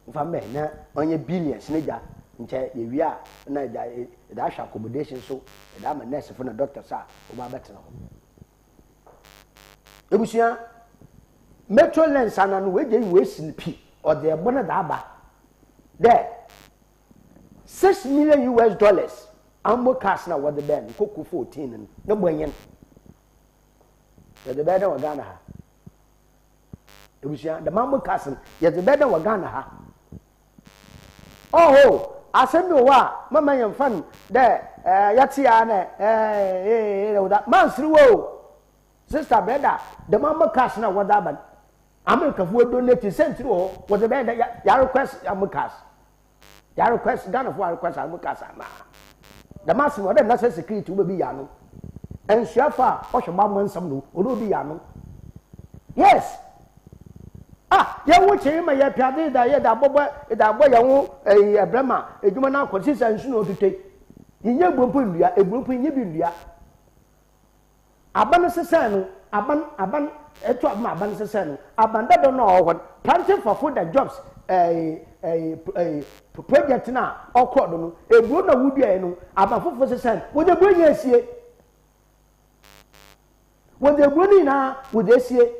Nfa mbrɛ na ɔnyɛ billions ne gya. Nkyɛ yewie a nna yɛdze ahwɛ accommodation so yɛdze ama nurse fo na doctors a wɔba abɛtsena hɔ. Ebusua, Metro lens ana no woegya yi woesi no pi, ɔdze ɛbo no dze aba dɛ 6 million US dollars ammo cars na wɔdze bɛɛ no koko 14 no ne bɔ nyen. Yɛdze bɛyɛ dɛ wɔ Ghana ha. Ebusua, dɛm ammo cars no yɛdze bɛyɛ dɛ wɔ Ghana ha. Oho, asɛm bi wɔ hɔ a mama yɛmfa no dɛ ɛɛ yɛtse a na ɛɛ ee ee da mansere wo o. Sister brother, dɛm ammo cars na wɔdze aba no, Americafo donate sɛntsir wɔ hɔ wɔdze bɛyɛ dɛ yɛ request ammo cars. Yɛ request Ghanafo request ammo cars anaa. Dɛm asɛm ɔdɛ national security wo bɛbi yɛ ano. Nsuafo a ɔhwɛ bambɔ nsɛm no ɔdɛ obi yɛ ano. Yes. Ah, yɛn ho kyerɛ ma yɛpɛ ade da yɛ da bɔbɔ da bɔ yɛn ho ɛyi ɛbrɛ ma edwuma no akɔ sisa nsu na ɔtotɔ yi. Yɛnyɛ eburo mpo nnua, eburo mpo yɛnyɛ bi nnua. Aban sesɛn no, aban aban ɛto abama aban sesɛn no, aban dada no a ɔwɔ hɔ no, planting for food and jobs ɛɛ ɛɛ ɛɛ project no a ɔkɔɔ do no, eburo na woduaeɛ no, aban foforɔ sesɛn, wɔde eburo nyɛ esie. Wɔde eburo no nyinaa wɔde esie.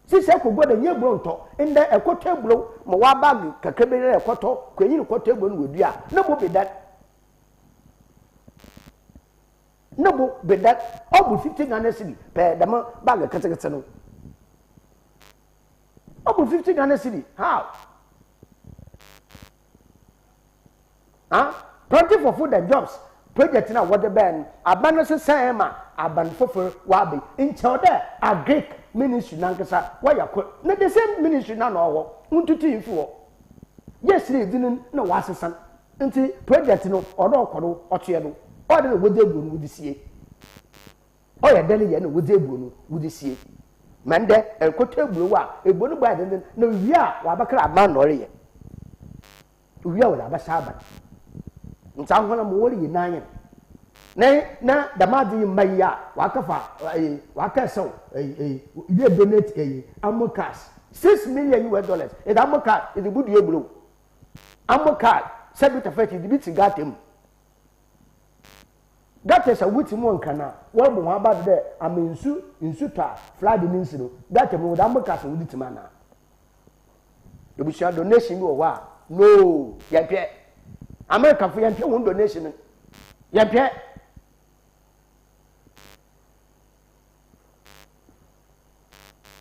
Sisi ɛkɔ gua dɛ nyɛ eburo ntɔ, ndɛ ɛkɔtɔ eburo ma w'abag kakra bi na ɛkɔtɔ, kwanyin kɔtɔ eburo no wɔdua, ne bo beda. Ne bo beda ɔbor 50 Ghana cedi pɛɛ dɛm bag ketseketse no. Ɔbor 50 Ghana cedi, how? Huh? Planting for food and jobs project na wɔdze bɛɛ no, aban no sesãe ma aban fofor wɔaba yi. Nkyɛ ɔdɛ agric ministry nankasa wɔyɛ kor na the same ministry no na ɔwɔ hɔ, wonntutui mmfi hɔ. Yes na edzin no na wɔasesa. Ntsi project no ɔwɔ dɛ ɔkɔ do, ɔtoa do. Ɔyɛ dɛn na wɔdze eburo no wɔdze sie? Ɔyɛ dɛn yɛ na wɔdze eburo no wɔdze sie? Ma ndɛ erokɔtɔ eburow a, eburo no bo ayɛ denden na owie a wɔabɛkra aban na ɔreyɛ. Owie a wɔdze abɛhyɛ aban. Ntsi ahɔn ma wɔreyɛ n'anyen. Na na dɛm adze yi mba yi a wɔakɛfa ɛyi wɔakɛsɛw ɛyi ɛyi yɛ donate ɛyi ammo cars 6 million US dollars ɛdze ammo car ɛdze budua eburow. Ammo car sɛ bi tafɛ ti bi ti gata mu. Gata sɛ wotsi mu wɔ Nkran a wɔrobɔ hɔn aba do dɛ ama nsu nsu tɔ a flood ne nsi no gata mu wɔdze ammo car sɛ wɔdze tsim anaa. Ebusua donation bi wɔ hɔ a no yɛmmpɛ. Americafo yɛmmpɛ hɔn donation no yɛmmpɛ.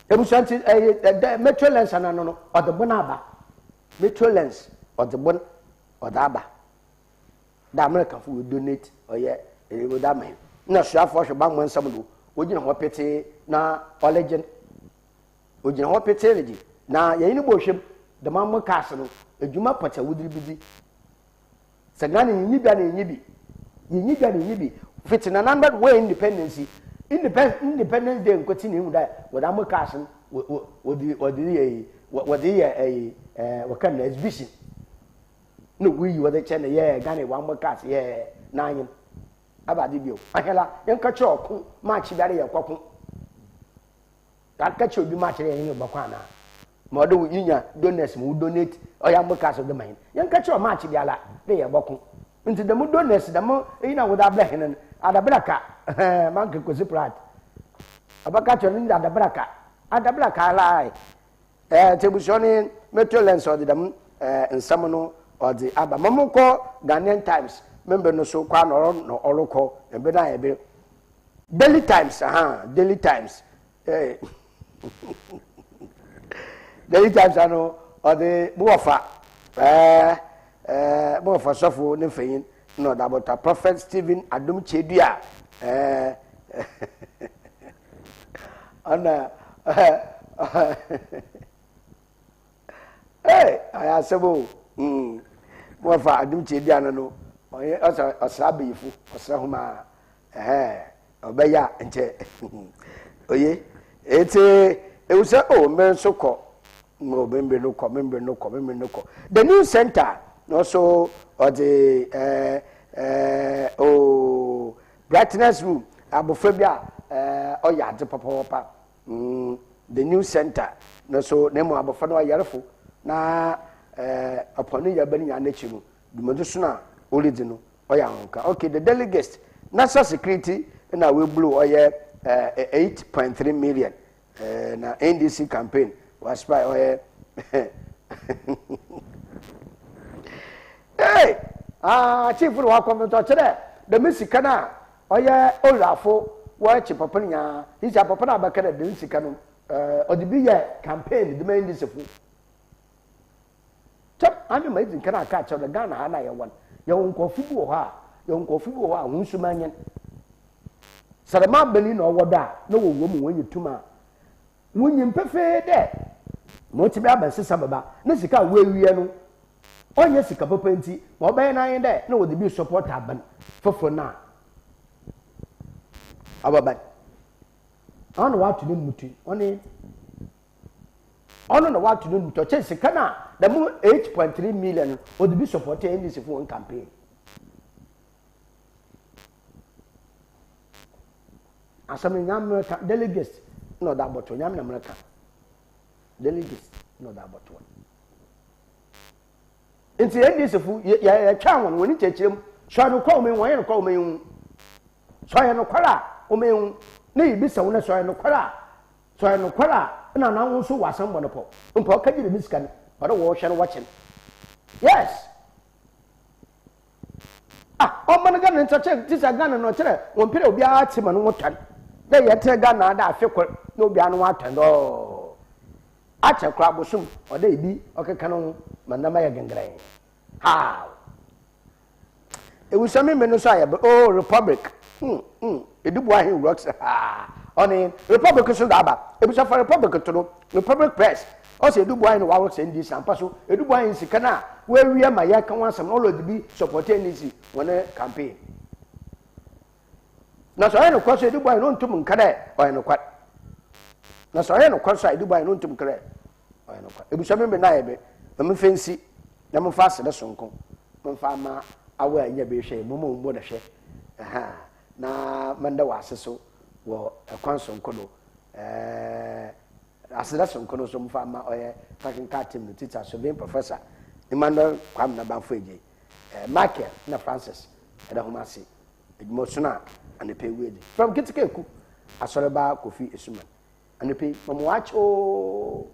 Ebusua nti ɛyɛ ɛdɛ metro lens anano no ɔde bon aba. Metro lens ɔdze bon ɔdze aba. Dɛ Americafo wɔ donate ɔyɛ ɛyɛ wɔdze ama hɛn. Nna suafo ɔhwɛ bammɔ nsɛm do wogyina hɔ petsee na ɔregye no. Ogyina hɔ petsee regye na yɛnye no bɔ hwɛ mu dɛm ammo cars no edwuma pɔtse a wɔdze rebedzi. Sɛ Ghana yɛnyi bi a na yɛnyi bi. Yɛnyi bi a na yɛnyi bi. Fitsi nananom bɛ wɔyɛ independence yi independence day nkotsee na ehu dɛ wɔdze ammo cars no wɔdze wɔdze yɛ yi wɔdze yɛ ɛyi ɛɛ wɔka no exhibition na woyi wɔdze kyɛ no yɛ Ghana wɔn ammo cars yɛ n'anyen aba ade bio ahɛla yɛnka kyerɛ ɔko maakye biara yɛ kɔko. Ka kyerɛ obi ma akyerɛ yɛn ne bɔkɔ anaa? Ma ɔde wo yinya donors ma wo donate ɔyɛ ambo cars ɔde ma hɛn. Yɛn ka kyerɛ ɔma akye biara de yɛ bɔko. Nti dɛm donors dɛm eyi na wɔde abrɛ hɛn no adabraka ɛhɛn manke Kwesi Pratt. Ɔbɛka kyerɛ no ndze adabraka adabraka ara ɛɛ nti ebusua no Metro Lens ɔde dɛm ɛɛ nsɛm no ɔdze aba. Ma mo nkɔ Ghanaian Times member no so kɔ a na ɔrɔ na ɔrokɔ mber no ayɛ ber. Daily Times, aha, Daily Times. Hey. Daily Times ano ɔde mo wɔfa ɛɛ ɛɛ mo wɔfa sɔfo ne mfanyin na ɔde abɔta Prophet Stephen Adom Kyedua ɛɛ ɔna ɛɛ ee ayɛ asɛm o mm mo wɔfa Adom Kyedua no no ɔyɛ ɔsɛ ɔsra abɛyifo ɔsra homa Ɛhɛɛ, ɔbɛyɛ a nkyɛ oye. Etse ehu sɛ oh me nso kɔ, oh me mbre no kɔ, me mbre no kɔ, me mbre no kɔ. The new center no nso ɔdze ɛɛ ɛɛ oh brightness room abofra bi a ɛɛ ɔyɛ adze papapapa. Mm, the new center no so na mmom abofra no ɔyarfo na. Ɛɛ ɔpɔn ne yarba no nyinaa n'ekyir no, dwumadzi son a oridzi no ɔyɛ ahomka. Okay, the delegates, National Security na woeblow ɔyɛ ɛɛ 8.3 million ɛɛ na NDC campaign wɔaspy ɔyɛ Hey! Ah, chief no wakɔmfɛntɔ ɔkyerɛ dɛm sika no a ɔyɛ owurafo wɔakye papa no nyinaa. Sisi papa no abɛka dɛ dɛm sika no ɛɛ ɔde bi yɛ campaign de ma NDC fo. Kyɛ ame ma edzi nkan aka akyerɛ dɛ Ghana ha na yɛwɔ no, yɛwɔ nkorɔfo bi wɔ hɔ a, yɛwɔ nkorɔfo bi wɔ hɔ a hɔn suban nye no. Sɛ dɛm aban yi na ɔwɔ do a, na wɔwɔ mu hɔn tum a, wonyim pefee dɛ ma ɔtse bi aba nsesa bɛba, na sika a woewia no ɔnnyɛ sika papa ntsi, ma ɔbɛyɛ no ara nye dɛ na wɔdze bi support aban fofor no a ɔbɛba no. Ɔno na ɔato no mutu, ɔno Ɔno na ɔato no mu tɔ kyɛn sika no a dɛm 8.3 million no ɔdze bi supportee NDC fo hɔn campaign. Asɛm no Nyame reka, delegates na ɔdze abɔto, Nyame na mereka. Delegates na ɔdze abɔto. Nti NDC fo yɛtwaa hɔn hɔn nkyerɛkyerɛ mu, sɛ ɔyɛ nokwar a wɔnhu, ɔnnyɛ nokwar a wɔnhu. Sɛ ɔyɛ nokwar a wɔnhu, na yebisa hɔn sɛ ɔyɛ nokwar a Sɛ ɔyɛ nokwar a, nna na wo so wɔ asɛm bɔ no pɔw. Mpo ɔkɛgye dɛm sika no, ɔwɔ dɛ wɔhwɛ no wɔkye no. Yes! Ah, ɔman Ghana no nkyerɛ te sɛ Ghana no ɔkyerɛ wɔn pɛ dɛ obiara tse ma no ho tɔn. Dɛ yɛtse Ghana ha dɛ afe kor na obiara no ho atɔn dɛ ɔɔ. Akyɛ koraa bosom ɔwɔ dɛ ebi ɔkeka no ho ma ndzɛmba yɛ gengrɛn. How? Ewusa me me no so ayɛ bɛ oh Republic hmm hmm Edibu ahen rocks haa ɔne Republic so da aba ebisa fa Republic to no Republic Press ɔsɛ Edibu ahen wa rocks NDC ampa so Edibu ahen sika no a wawia ma yɛka ho asɛm no ɔlɔ de bi support NDC wɔne campaign Na sɛ ɔyɛ nokwar so a, Edibu ahen no onntum nnka dɛ ɔyɛ nokwar. Na sɛ ɔyɛ nokwar so a, Edibu ahen no onntum nnka dɛ ɔyɛ nokwar. Ebusua me mber no ayɛ ber, ma memfa nsi na momfa aseda soronko momfa ama awo a enya bi rehwɛ yi, momma ombɔ no hwɛ, aha, na menda wo ase so wɔ kwan soronko do, eh, aseda soronko no so momfa ama ɔyɛ technical team no teacher, Sylvain Professor, Emmanuel Kwame Nabanfo Adjei, eh, Michael na Francis, yɛda hom ase. Edwumason a anapa ewu edzi. From Ketsekeku, Asɔreba Kofi Esuman. Anapa yi, ma mo wakye oo.